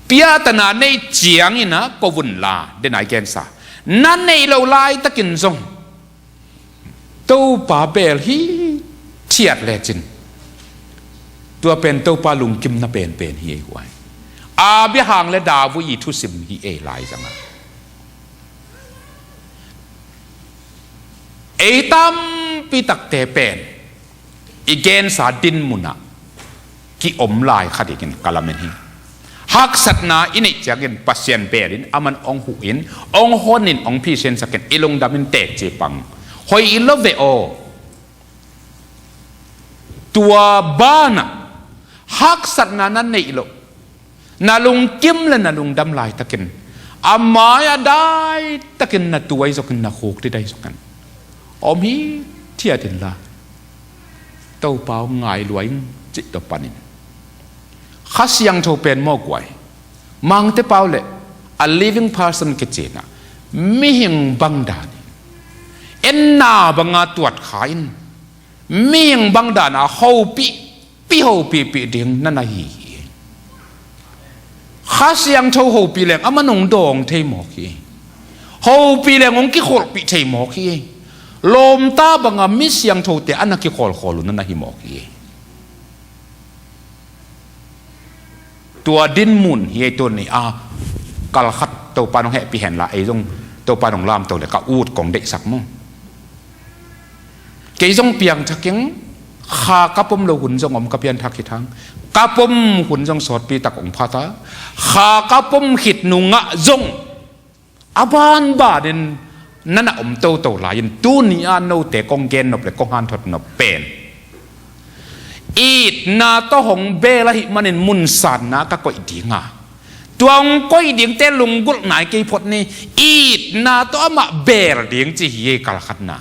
piahtana neih ciangin a ko vun la, dena i gensa. Na neih loh laitakin zong Topa beel hithiat lecin tua pen Topa lungkimna penpen hi ei guai. Abraham le David i thusim hi ei laizanga. Ei tampi takte pen i gensa dinmunah kiom lai kha dingin ka lamen hi. Haksatna i neih ciangin Pasian beelin aman ong huhin, ong honin, ong phisensakin i lungdamin teekci pang hoih lo ve aw. Tua banah haksatna na neih loh, na lungkim le na lungdam laitakin a mai-ah daitakin na tuai zokin, na khuk didai zokin om hithiat inla, Topa aw, ngai lua ing cih tawh panin Kha Siangtho pen maw guai, Mangte pau le a living person kicinah mihing bang dan hi. Enna banga tuat kha in mihing bang dana hopih, pi hopihpih ding na na hi hi. Kha Siangtho hopih leng aman hong dawng thei mawk hi. Hopih leng hong kikholhpih thei mawk hi. Lawmta banga mi siangthote a na kikhawlkhawl uh na na hi mawk hi. Tua dinmun hi ei. Tuni a kalkhat Topa nong hehpih henla ei zong Topa nong lamto le ka ut kong deihsak mu. Kei zong piangthak ing. Kha ka pom lo hun zong om ka pianthak khit hang. Ka pom hun zong sawtpi tak ong phat a, kha ka pom khit nungah zong a banbanin na na om toto lai-in tuni-a note kong gennop le kong hanthotnop pen itna tawh hong beel ahih manin munsanna ka koih dinga, tua hong koih dingte lunggulh nai kei phot ni. Itna tawh amah beel ding ci hi ei kalkhatna.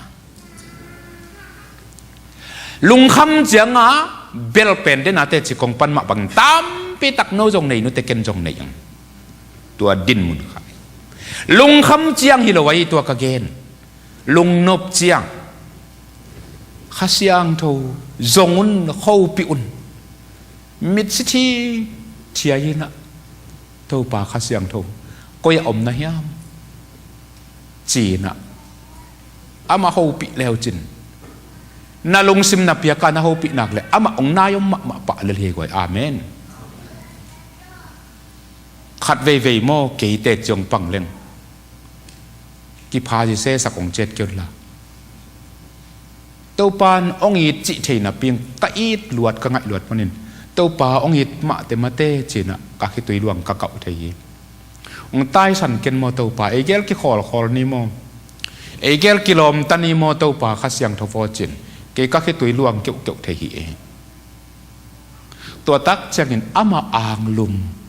Lungkham cianga bel pen dena teci kong pan mah bangin tampi tak no zong nei nute, ken zong nei ang. Tua dinmun kha. Lungkham ciang hi lo ahi tua ka gen. Lungnop ciang Kha Siangtho zong un, khopih un. Mitsit hi. Ciah in ah, Topa Kha Siangtho, koi ah om na hiam? Ci-in ah, amah hopih leucin, na lungsim na piak a na hopih nak leh amah hong nai om mahmah pah lel hi guai. Amen. Khat veivei maw, kei teci hong pang leng kipha zisesak hong ciat kei un la. Topa in hong it cih thei napi-in ka it luat, ka ngaih luat panin, Topa hong it mahte mate ci-in ah ka khitui luang ka kauh thei hi. Hong taisan ken maw Topa, ei gel kikhawlkhawl ni maw, ei gel kilawmta ni maw Topa Kha Siangtho aw ci-in, kei ka khitui luang keuhkeuh thei hi ei. Tua tak ciangin amah anglum,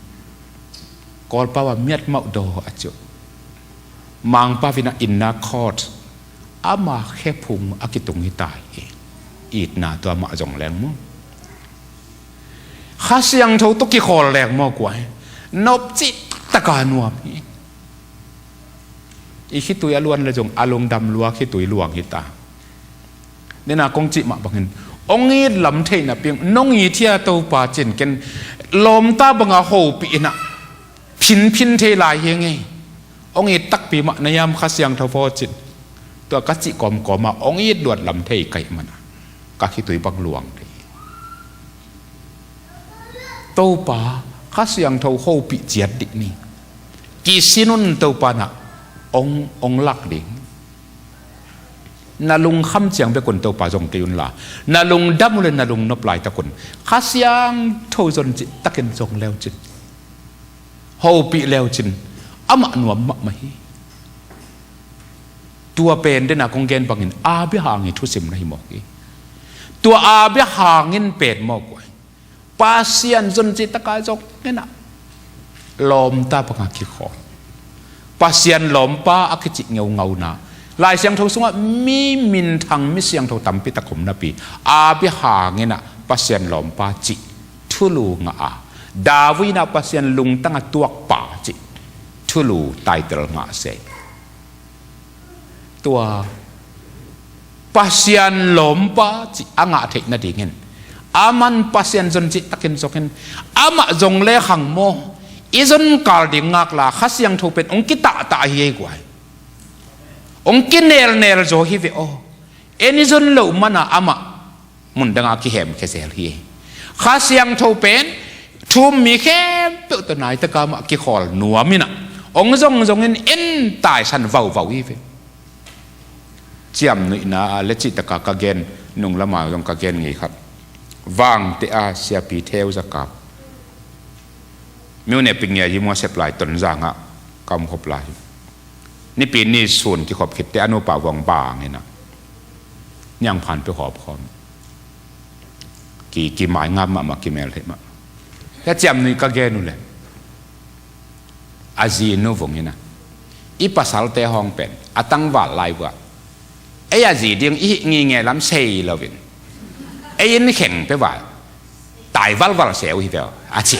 Kawlpau ah miatmauh daw a ci uh, Mangpau in ah inner court, ama khephung a kitung hi ta hi. Itna tua mah zong leng maw, Kha Siangtho tawh kikhawl leng maw guai, nop cih taka nuam hi. I khitui a luan leh zong a lungdam lua khitui luang hi ta. Nena kong cih mah bangin, hong it lam theih napi-in, nong it hia Topa ci-in ken lawmta banga hopih in ah phinphin thei lai hi ngei. Hong it takpi mah na hiam Kha Siangtho aw ci-in, tua ka cih kawmkawm ah hong it luat lam thei ka hih man ah ka khitui bang luang thei. Topa Kha Siangtho hopih ciat dih ni. Kisin un, Topa in ah hong, hong lak ding. Na lungkham ciang bek un Topa zong kei un la, na lungdam uh leh na lungnop laitak un Kha Siangtho zon cih takin zong leucin, hopih leucin, amah nuam mahmah hi. Tua pen dena kong gen bangin Abraham i thusim na hi mawk hi. Tua Abraham in pen mawk uh hi. Pasian zon cih taka zong in ah lawmta banga kikhawl, Pasian lawmpa a kicih ngeungauna, Lai Siangtho sungah mi minthang, mi siangtho tampi tak om napi, Abraham in ah Pasian lawmpa cih thulu ngah a, David in ah Pasian lungtang a tuakpa cih thulu, title ngah se. Tua Pasian lawmpa cih a ngah theih nadingin, aman Pasian zon cih takin zongin, amah zong lehang maw, i zon kal ding ngakla Kha Siangtho pen hong kitahtah hi ei guai. Hong kinelnel zaw hi ve aw. En i zon loh mana amah mun danga kihemkhia zel hi. Kha Siangtho pen thu-um mi khempeuh tawh naitaka mah kikhawl nuam in ah, hong zongzongin en taisan vauvau hi ve. Ciamnuihna a le cihtaka ka gen, nung lama zong ka gen ngei khat. Vangteh a Siapi Theu Za Kap, Myone Ping Ngia Yi Mua Sep lai Tonzang ah ka omkhop lai. Nipi ni sun kikhop khitteh a nupa vuang bang in ah, niangphan peuh hawpkhawm, ki, kimaingap mahmah, kimel theih mahmah. Hia ciamnuih ka gen uh leh, a zi nu vung in ah, i pasalte hawng pen a tangval lai uh ah, ei a zi ding i hih ngingei lam sei loin, ei inn kheng peuh val tai valval se uh hi ve aw, a ci.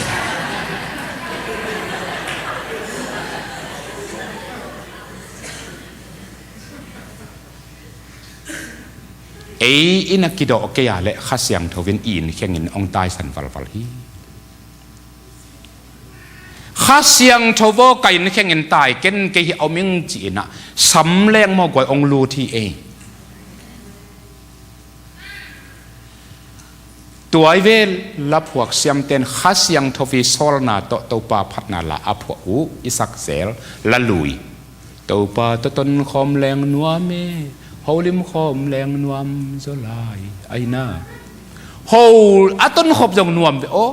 Ei in a kidawh kei a leh Kha Siangtho in i inn khengin hong taisan valval hi. Kha Siangtho aw, ka inn khengin tai ken, kei hi a om ing ci-in ah sam leng maw guai, hong lut hi ei. Tua i ve, laphuak siamten Kha Siangtho i sawlna tawh Topa phatna la a phuah uh i sak zel la lui. Topa tawh tonkhawm leng nuam e, holim khawm leng nuam zaw lai, a hi na. Ho a tonkhop zong nuam ve aw.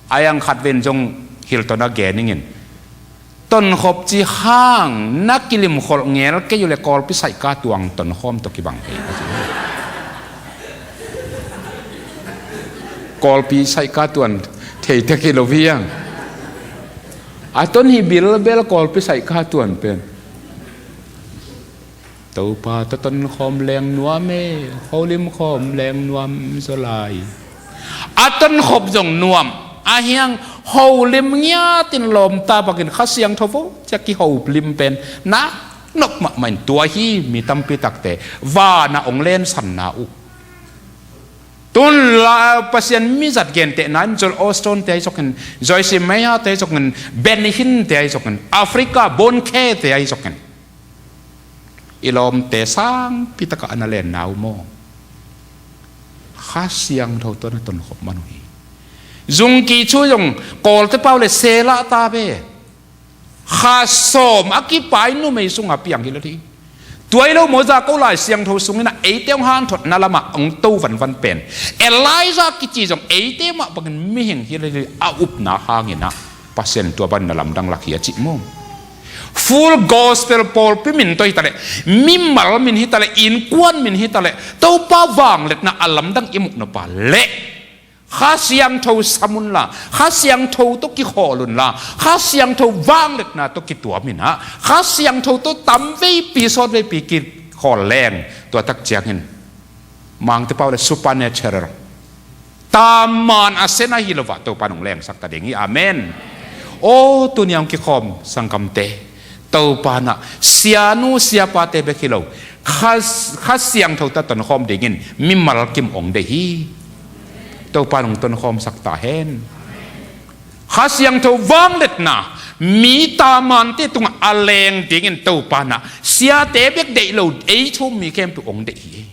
A iang khat ven zong Hilton a gen ingin, tonkhop ci hang na kilimkholh ngel kei uh leh Kawlpi saihka tuang tonkhawm tawh kibang thei ka ci. Kawlpi saihka tuan thei ta kei lo viang. A ton hi bilbel Kawlpi saihka tuan pen. Topa tawh tonkhawm leng nuam e, holim khawm leng nuam zaw lai. A tonkhop zong nuam, a hiang holim ngiatin lawmta bangin Kha Siangtho aw, cia kiholim pen nak nop mahmah in, tua hi mi tampi takte vanah hong lensanna uh. Tun la Pasian mizat gentehna in Joel Osteen te ahi zongin, Joyce Meyer te ahi zongin, Benny Hinn te ahi zongin, Africa Bonnke te ahi zongin, i lawmte sangpi takah a na lenna uh maw? Kha Siangtho tawh na tonkhop man uh hi. Zungki Chu zong Kawlte pau le selah ta ve. Kha sawm a kipai numei sungah piang hi lo hi. Tua hi lo maw, Jakob Lai Siangtho sungin ah eite hong hanthotna lamah hong to vanvan pen Elijah kici zong eite mah bangin mihing hi lo hi, a upna hangin ah Pasian tua bangin na lamdang lak hi a cih maw? Full Gospel pawlpi min tawh hi taleh, mimal min hi taleh, innkuan min hi taleh, Topa vangliatna a lamdang i muh nop a leh Kha Siangtho sam unla, Kha Siangtho tawh kikhawl unla, Kha Siangtho vangliatna tawh kituam in ah, Kha Siangtho tawh tamveipi sawtveipi kikhawl leng, tua tak ciangin Mangte pau le supernatural, taman a sen ahi lo ah Topa in hong lengsak ta ding hi. Amen. Aw, tuni a hong kikhawm sanggamte, Topa in ah sianu siapate bek hi lo, Kha, Kha Siangtho tawh tonkhawm dingin mimal kim hong deih hi. Topa in hong tonkhawmsak ta hen. Kha Siangtho vangliatna mi tamante tungah a leng dingin Topa in ah siate bek deih lo, ei thu um mi khempeuh hong deih hi.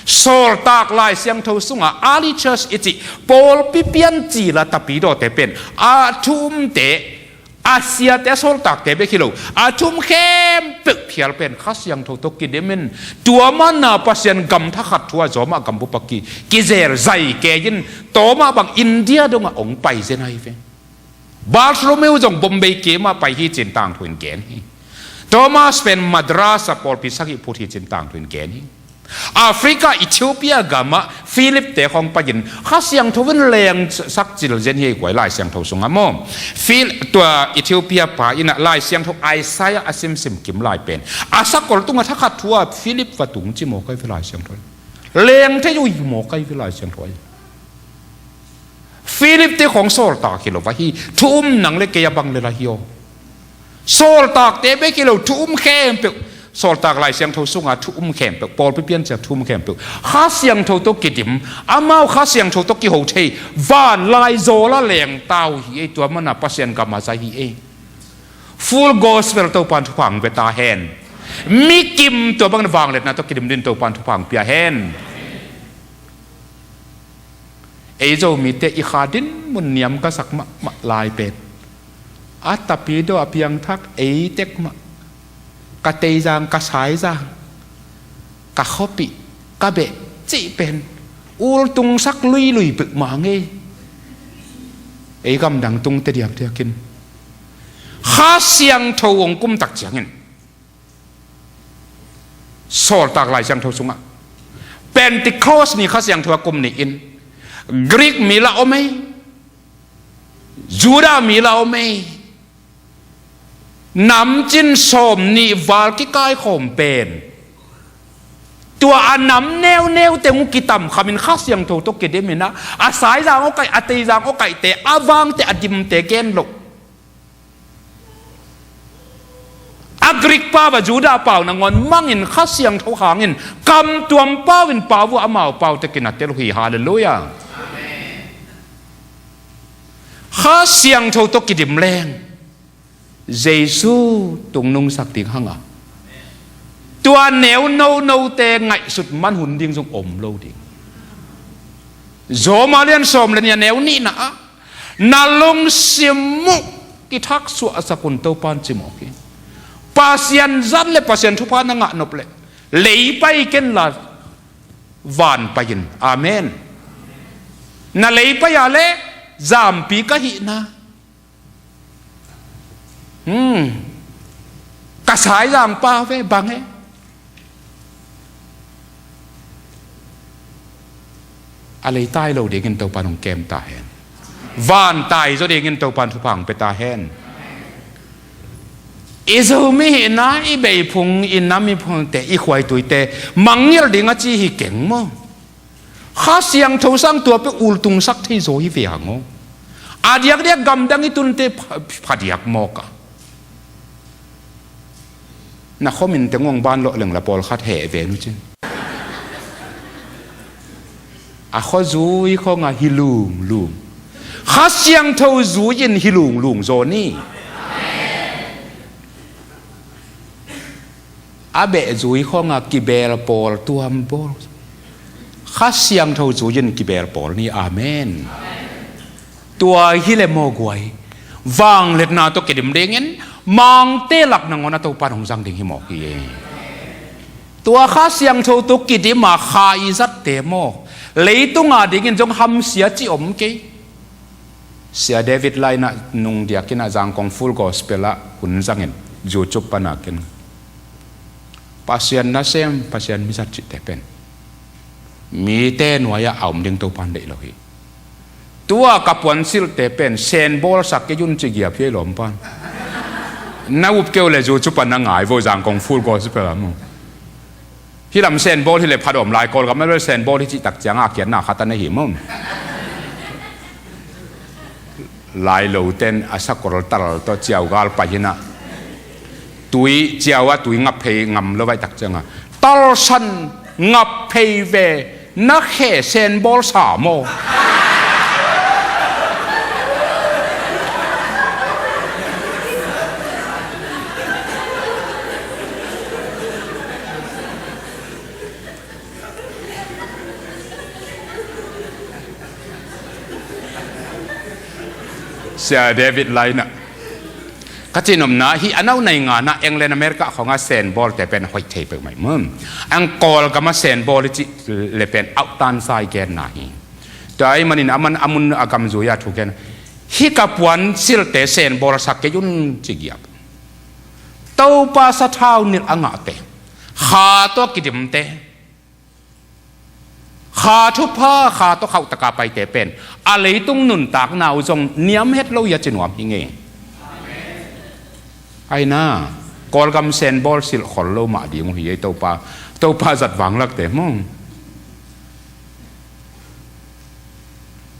Sawltak Lai Siangtho sungah early church i cih pawlpi piancil a tapidawte pen a thu umte, a siate, a sawltakte bek hi lo, a thu um khempeuh phial pen Kha Siangtho tawh kidim in, tua mana Pasian gam thakhat thu a zawmah gambup a ki, kizel zai kei in, tua mah bang India dongah hong pai zen ahi ve. Bartholomew zong Bombay kim ah pai hi cin tangthu in gen hi. Thomas pen Madras ah pawlpi sagih phut hi cin tangthu in gen hi. Africa, Ethiopia gamah Philip te khawng pai in Kha Siangtho in lengsak cil zen hi ei, guai Lai Siangtho sungah maw. Phil, tua Ethiopia pa in ah Lai Siangtho Isaiah a simsim kim lai pen a sakol tungah thakhat thu a Philip va tung ci maw kai ve Lai Siangtho. Leng thei uh hi maw kai ve Lai Siangtho. Philip te khawng sawltak hi lo va hi, thu um nang le kei a bang le la hi aw. Sawltakte bek hi lo, thu um khempeuh, sawltak Lai Siangtho sunga thu um khempeuh, pawlpi piancil thu um khempeuh Kha Siangtho tawh kidim, amau Kha Siangtho tawh kiho thei, van lai zawl a leng ta uh hi ei, tua mana Pasian gam a zai hi ei. Full Gospel Topan thupha hong pia ta hen. Mi kim tua bangin vangliatna tawh kidim din Topan thupha hong pia hen. Ei Zomite i kha dinmun niam ka sak mahmah lai pen a tapidaw a piangthak ei tek mah, ka teizang, ka saizang, ka khuapih, ka beh cih pen ultungsak luilui peuhmah ngei. Ei gamdang tungte diakdiakin Kha Siangtho hong kum tak ciangin Sawltak Lai Siangtho sungah Pentecost ni Kha Siangtho a kum ni-in Greek mi la om ei, Judah mi la om ei, namcin sawmnih val kikaikhawm pen tua a nam neuneute hong kitamkhamin Kha Siangtho tawh kidimin ah, a saizang aw kaih, a teizang aw kaihte, a vangte, a dimte gen loh, a Greek pau a Judah pau nangawn mangin Kha Siangtho hangin kamtuam pau in pau uh a, amau pau tekin a tel uh hi. Halleluiah. Kha Siangtho tawh kidim leng Jesu tungnungsak ding hang a, tua neu nonote ngaihsut man hun ding zong om lo ding. Rom a lian sawm le nih a neu nihna ah, na lungsim uh kithaksuahsak un, Topan ci mawk hi. Pasian zat le Pasian thupha na ngah nop leh lei pai kenla van pai in. Amen. Na lei pai a leh zampi ka hihna, hmm, ka saizang pau ve bang e. A lei tai lo dingin Topan hong kem ta hen. Van tai zaw dingin Topan thupha hong pia ta hen. I Zomi hihna, i beh phung, i nam, i phungte, i khuaituite mangngilh ding a ci hi keng maw? Kha Siangtho sang tua peuh ultungsak thei zaw hi ve hang aw. A diakdiak gamdang i tunte pha, pha diak mawk a. Na khuamin teng hong ban lawh leng la pawlkhat heh ve nu cin. A khuazui khawngah hi lunglung. Kha Siangtho zui-in hi lunglung zaw ni. A behzui khawngah kibeel pawl tuam bawl. Kha Siangtho zui-in kibeel pawl ni. Amen. Tua hi le maw guai, vangliatna tawh kidim dingin Mangte lak nangawn a Topa in hong zang ding hi mawk hi. Tua Kha Siangtho tawh kidim a kha i zatte maw, leitung a dingin zong hamsia cih om kei. Sia David Lai in ah nungdiak in ah Zangkong Full Gospel ah hun zangin YouTube pan a ken, Pasian nasem, Pasian mizat cihte pen mite nuai-ah a om ding Topa in deih lo hi. Tua ka puansilhte pen senbawl sak kei un ci giap hi ei lawmpan. Na up kei uh leh YouTube pan na ngai vo, Zangkong Full Gospel ah maw. Hih lam senbawl hi leh phat om lai, Kawlgam ah bel senbawl hi cih tak ciangah a kiatna khat a nei hi maw. Lailote'n a sakol tal tawh ciaugal pai hi in ah, tui ciau ah tui ngap phei ngam lo vai tak ciangah, talsan ngap phei ve, na khe senbawl sa maw? Sia David Lai in ah, ka cihnopna hih a no nei ngan ah England, America khawngah senbawlte pen hoih thei peuhmah hi maw. Ang Kawlgam ah senbawl i cih le pen auhtansa i genna hi. Tua ahih manin aman a mun a gam zui-a thu gen, hih ka puansilhte senbawl sak kei un ci giap. Topa sathau nilh a ngahte, kha tawh kidimte, kha thupha, kha tawh khauhtaka paite pen a leitung nuntakna uh zong niam het lo hi a ci nuam hi ngei. Aina, Kawlgam senbawl silh khol lo mah ding uh hi ei, Topa, Topa zat vanglakte maw.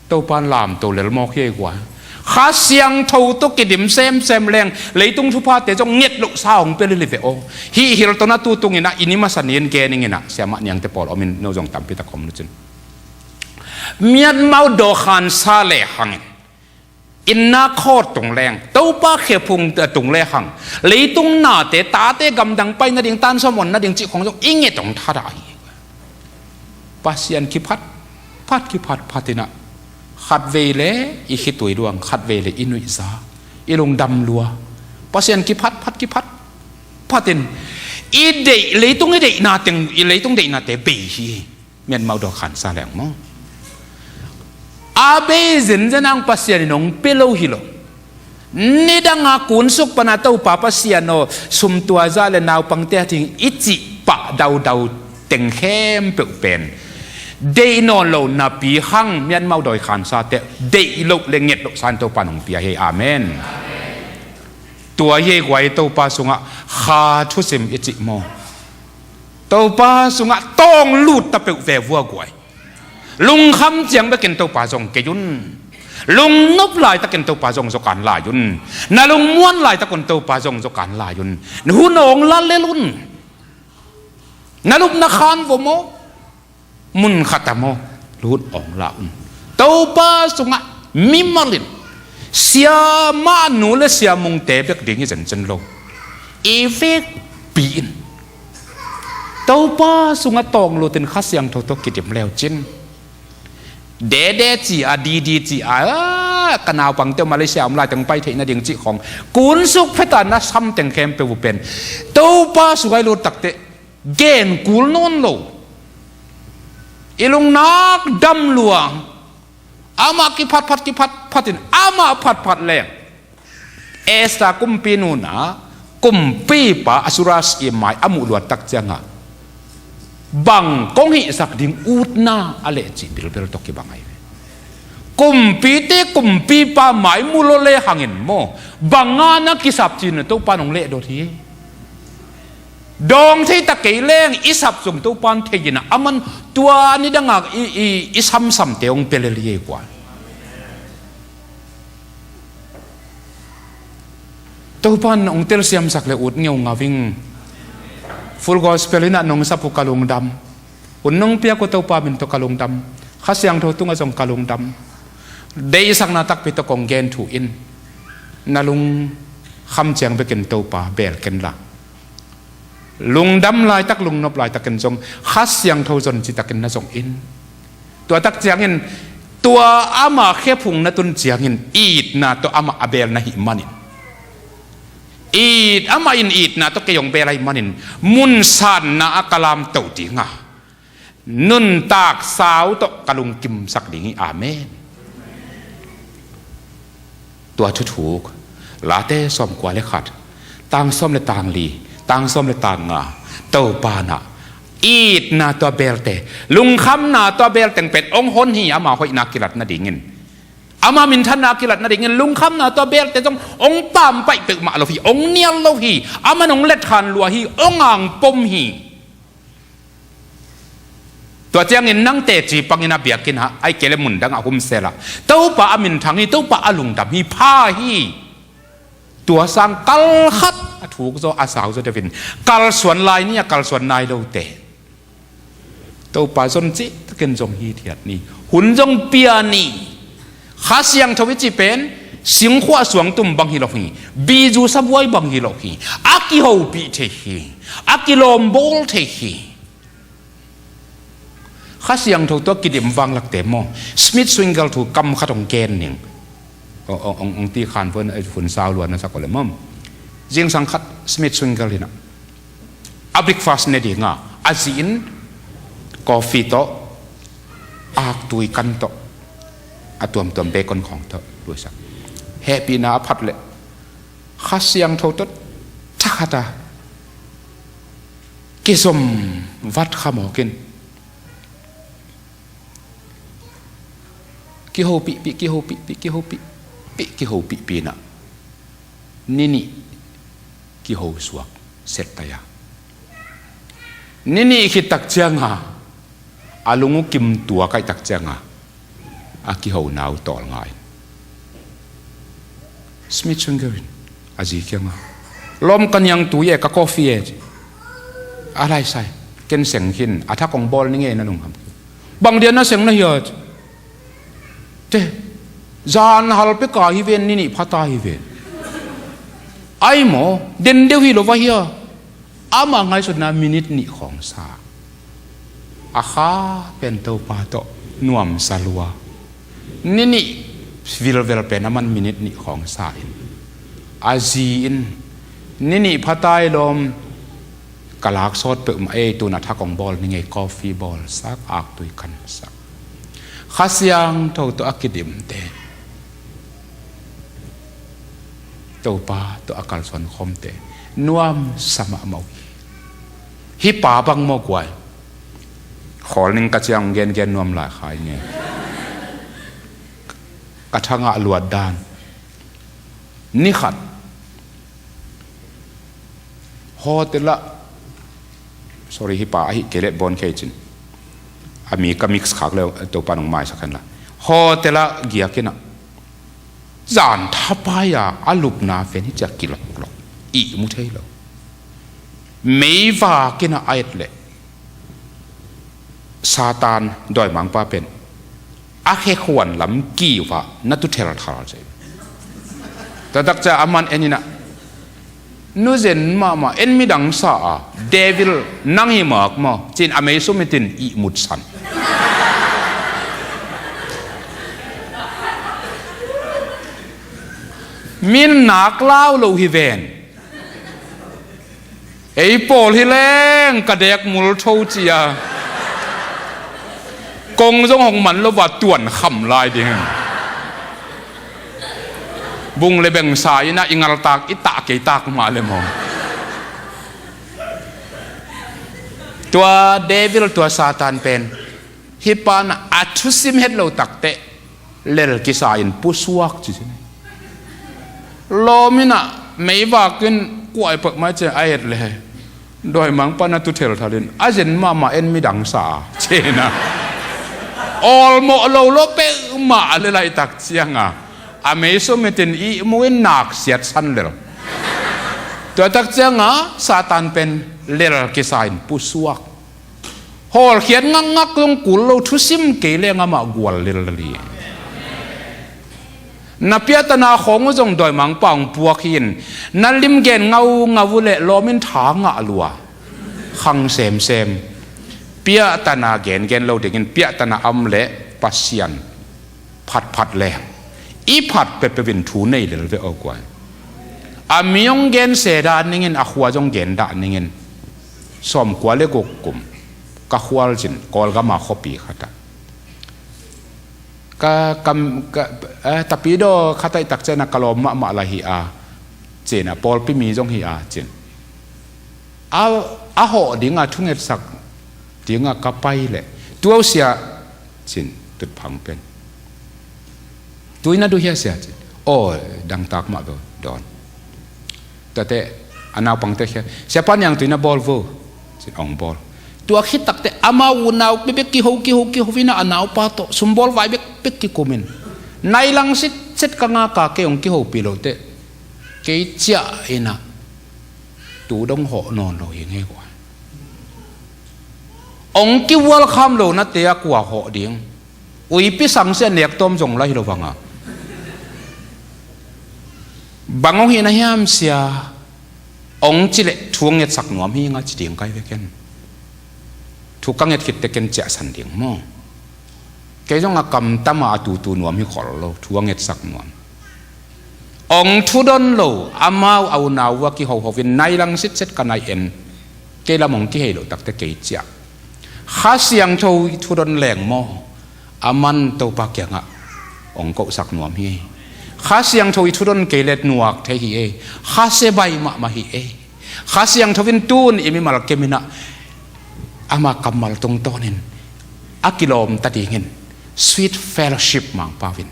Topa in lamto lel mawk hi ei guai. Kha Siangtho tawh kidim semsem leng leitung thuphate zong nget lohsa hong pia lel hi ve aw. Hih Hilton ah tu tungin ah i ni masa ni-in gen ing in ah, siamah niangte pawl om in, no zong tampi tak om lucin. Myanmar dawhkhansa le hangin, inna khawt tung leng, Topa khephung tung le hang, leitung nate, tate gamdang pai nading, tansawm on nading cih khong zong i nget hong thadah hi. Pasian kiphat phat, kiphat phat in ah, khatvei le i khitui luang, khatvei le i nuihza, i lungdam lua. Pasian kiphat phat, kiphat phat in i deih, leitung i deihna teng, i leitung deihnate bei hi. Myanmar dawhkhansa leng maw, a bei zenzen ang Pasian in hong pia lo hi lo. Nidanga kunsuk pana Topa Pasian aw, sumtuaza le naupangte a ding i cih pah daudau teng khempeuh pen deih nawn lo napi hang Myanmar dawhkhansate deih loh le nget lohsa in Topa in hong pia hi. Amen. Tua hi ei guai, Topa sungah kha thusim i cih maw, Topa sungah tawng lut ta peuh ve vua guai. Lungkham ciang bekin Topa zong kei un. Lungnop laitakin Topa zong zaw kan lai un. Na lungmuan laitakun Topa zong zaw kan lai un. Na hun awng la lel un. Na lupna khan vo maw, mun khat ah maw, lut awng la un. Topa sungah mimalin, siamah nu le siamungte bek ding hi zenzen lo. I vekpi in Topa sungah tawng lutin Kha Siangtho tawh kidim leu cin, dede ci a, didi ci a, a, ka naupangte Malaysia om laiteng pai theih nading cih khong kunsuk pheta na samteng khempeuh uh pen Topa sungah i lut takteh gen kul nawn lo. I lungnak dam lua. Amah kiphat phat, kiphat phat in, amah phat phat leng, Esther kumpi nu in ah kumpipa Ahasuerus i mai a muh luat tak ciangah bang kong hihsak ding utna a leh cih bilbel tawh kibang ahi ve. Kumpite kumpipa mai mu lo le hangin maw, bang a na kisap cih na Topa in hong lehdot hi. Dawng thei ta kei leng i sap zong Topa in thei in ah, aman tua nidangah i, i, i samsamte hong pia lel hi ei guai. Topa in hong telsiamsak le ut ngeungau ing. Full Gospel in ah nong sap uh ka lungdam. Hun nong piak uh Topa min tawh ka lungdam. Kha Siangtho tungah zong ka lungdam. Deihsakna takpi tawh kong gen thu in, na lungkham ciang bekin Topa beel ken la, lungdam laitak, lungnop laitakin zong Kha Siangtho zon citakin na zong in. Tua tak ciangin, tua ama khephung na tun ciangin itna tawh amah a beel na hih manin, it, amah in itna tawh kei hong beel ahih manin, mun sanna ah ka lamto dinga, nuntak sau tawh ka lungkimsak ding hi. Amen. Tua thuthuk, Late sawmkua le khat, tang sawm le tang li, tang sawm le tang nga, Topa in ah itna tawh a beelte, lungkhamna tawh a beelteng pen hong hon hi, ama hoihna kilat nadingin. Ama minthanna kilat nadingin lungkhamna tawh a beelte zong hong pampaih peuhmah lo hi, hong nial lo hi, aman hong letkhan lua hi, hong angpom hi. Tua ciangin nang teci pangin a biakinn ah, ahih kei leh mundang ah humsel ah, Topa a minthang hi, Topa a lungdam hi, pha hi. Tua sang kal khat a thuk zaw, a sau zaw deuhin, kalsuan lai ni a kalsuan nai lote, Topa zon citakin zong hithiat ni. Hun zong pia ni. Kha Siangtho i cih pen singkhuah suangtum bang hi lo hi. Bizu sabuai bang hi lo hi. A kihopih thei hi. A kilawmbawl thei hi. Kha Siangtho tawh kidim vanglakte maw, Smith Swingle thu kam khat hong gen ning. Hong, hong, hong, hong ti khan pun, eh, hun sau lua na sak uh le maw. Zingsang khat Smith Swingle in ah, a breakfast ne dinga, a zi in coffee tawh, aktui kan tawh, a tuamtuam bacon khawng tawh luisak. Hehpihna a phat leh Kha Siangtho tawh thakhat a kizom vat kha mawk in, kihopihpih, kihopihpih, kihopihpih, kihopihpih in ah, ni nih kihosuak set tai a, ni nih khit tak cianga, a lung uh kim tua kaih tak cianga, a kihona uh tawlnga in, Smith Swingle in a zi kiangah, "Lawm, ka niangtui e, ka coffee e," ci. "A lai sai, ken seng khin, a thak hong bawl ning e, na lungkham khin. Bang dia na seng na hia?" ci. "Te, zan hal peka hi ven, ni nih phata hi ven." "Ai maw, den deuh hi lo va hia?" Ama ngaihsutna minute nih khawng sa. A kha pen Topa tawh nuamsa lua. Ni nih vilvel pen aman minute nih khawng sa in, a zi in, "Ni nih phatai lawm, ka lak sawt peuhmah ei, tun a thak hong bawl ning ei, coffee bawlsak, aktui kansak." Kha Siangtho tawh a kidimte, Topa tawh a kalsuan khawmte nuamsa mahmah uh hi. Hih pa bang maw guai, khawl ning ka ciang gengen nuam lai kha ing e. Ka thangah luat dan, ni khat hotel ah, sorry, hih pa ahih kei leh bawn kei cin, a mi ka mix khak le, Topa nong maisak hen la. Hotel ah giak in ah, zan thapai a, a lupna pen hi ciah kiloklok, ihmu thei lo. Meivak in ah a et leh Satan dawimangpa pen a khekhuan lam kiu ah na tu thelthal ci. Tua tak ciah aman en in ah, "Nu zen mahmah, en midang sa a, devil nang hi mak maw," ci-in a mei sumit in ihmut san. Min nak lau lo hi ven. Ei pawl hi leng ka dek mul tho ci a, kong zong hong man lo va tuan kham lai ding. Bung le beng sa in ah i ngaltak i tah kei tak mah le maw. Tua devil, tua Satan pen hih pa in ah a thusim het lo takteh lel kisa in pusuak ci ci. Lawm in ah meivak in kuai peuhmah ci a et le, dawimangpa na tu thelthal in, "A zen mahmah, en midang sa a," ci in ah, awlmawh lo lo peuhmah a le laitak cianga, a mei sumit in ihmu in nak siat san lel. Tua tak cianga Satan pen lel kisa in pusuak. Hawlkhiat ngakngak zong kul lo, thusim kei leng amah gual lellel hi. Na piahtana khawng uh zong dawimangpa hong puak hi in, na lim gen ngaungau uh leh lawm in tha ngah lua. Khang semsem. Piahtana gengen lo dingin piahtana om leh Pasian phatphat leng i phat peuhpeuh in thu nei lel ve aw guai. A mi hong gen se dah ningin, a khua zong gen dah ningin. Sawmkua le guk kum ka khualzin Kawlgama khuapi khatah ka kam ka, eh, tapidaw khatah i takciangin a ka lawm mahmah lai hi a, ci-in a pawlpi mi zong hi a, ci-in a, a hawh dinga thungetsak dinga ka pai leh, "Tuau sia," ci-in tutphang pen, "Tui na duh hia sia?" ci-in, "Aw, dangtak mah ve, dawn." Tuate a naupangte khia, "Siapa niang tui na bawl vo," ci-in hong bawl. Tua khit takte amau unau bekbek kiho kiho kiho inah a naupa tawh sumbawl vai bekbek kikumin, nai lang sitset ka ngaka kei hong kihopih loh teh kei ciah inah tu dong hawh nawn lo hi ngei kua. Hong kihual kham lo nate a kua hawh ding. Uipi sangsia nek tawm zong la hi lo vanga. Bang hong hih na hiam sia? Hong ci leh thu hong ngetsak nuam hi nga ci ding kai veken. Thu ka nget khit teh ken ciahsan ding maw? Kei zong a kamtama a tutu nuam hi khol lo, thu a ngetsak nuam. Hong thudon lo, amau a unau uh a kihoho in nai lang sitset ka nai en. Kei lam hong kihei loh takte kei ciah. Kha Siangtho i thudon leng maw? Aman Topa kiangah hong kohsak nuam hi. Kha Siangtho i thudon kei leh nuak thei hi ei. Kha sia bai mahmah hi ei. Kha Siangtho in tun i mimal keminah ama kammal tungtawnin a kilawmta dingin sweet fellowship Mangpau in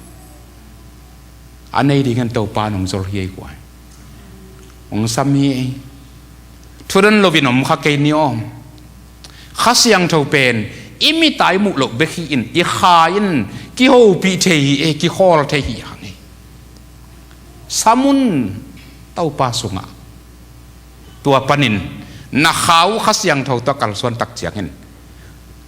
a nei dingin Topa in hong zol hi ei guai. Hong sam hi ei. Thudon loin om kha kei ni awm. Kha Siangtho pen i mit a i muh loh bek hi in, i kha in kihopih thei hi ei, kikhawl thei hi hang ei. Sam un Topa sungah. Tua panin na kha uh Kha Siangtho tawh kalsuan tak ciangin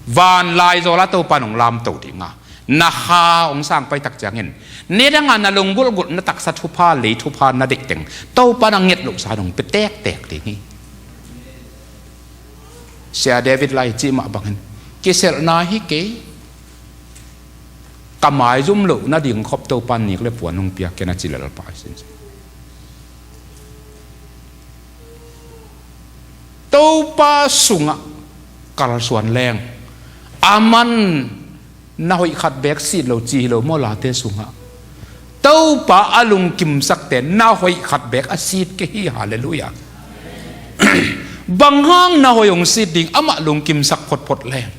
van laizawl ah Topa in hong lamto dinga, na kha hong sangpai tak ciangin nidanga na lunggulhgulh na taksa thupha, lei thupha na deih teng Topa in a nget lohsa in hong pia tektek ding hi. Sia David lai cih mah bangin, kiselhna hi kei, ka maizum loh nading khop Topa in nik le puan hong pia ken a ci lelpa hi sin. Topa sungah kalsuan leng, aman na hoih khat beek sit lo ci hi lo maw, Late sungah? Topa a lungkimsakte na hoih khat beek a sit kei hi, halleluiah. Bang hang na hoih hong sit ding, amah lungkimsak photphot leng,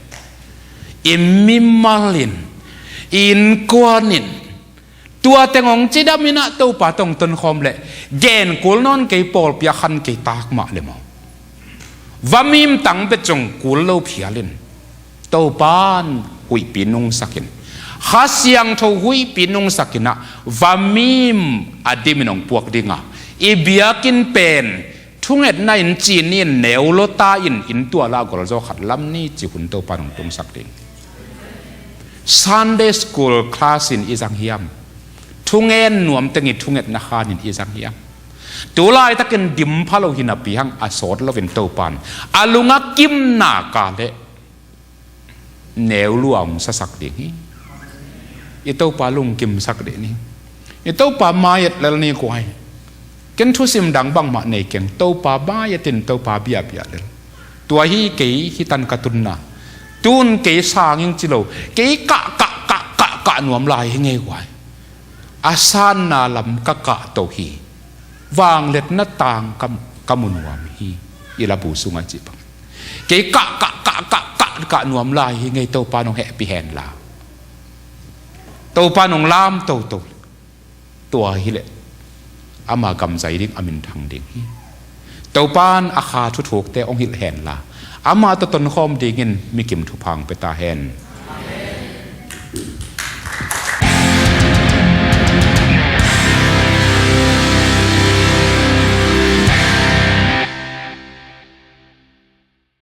i mimal in, i innkuan in, tua teng hong cidam inah Topa tawh hong tonkhawm leh, gen kul nawn kei, pawlpi a khan kei tak mah le maw? Va mim tang bet zong kul lo phial in, Topa in huihpi nungsak in, Kha Siangtho huihpi nungsak inah va mim a dimin hong puak dinga, i biakinn pen thungetna in ci ni in, neu lota in, inn tualah a golzaw khat lam ni ci hun Topa in hong tungsak ding. Sunday school class in i zang hiam? Thungen nuam teng i thungetna khan in i zang hiam? Tu laitakin dim pha lo hi napi hang a sawt loin Topa in a lung a kimna ka leh neu lua hong sasak ding hi. I Topa lungkimsak dih ni. I Topa mai-et lel ni kuai. Ken thusim dang bangmah nei keng, Topa mai-et in Topa biahbiah lel. Tua hi kei hi tan ka tunna. Tun kei sang ing ci lo, kei kah kah kah kah kah nuam lai hi ngei kuai. A sanna lam ka kahto hi. Vangliatna tang ka, ka mu nuam hi. I labu sungah cih bang, kei kah kah kah kah kah kah nuam lai hi ngei, Topa in hong hehpih hen la, Topa in hong lam toto. Tua hileh ama gam zai ding, a minthang ding hi. Topa in a kha thuthukte hong hilh hen la, amah tawh tonkhawm dingin mikim thupha hong pia ta hen.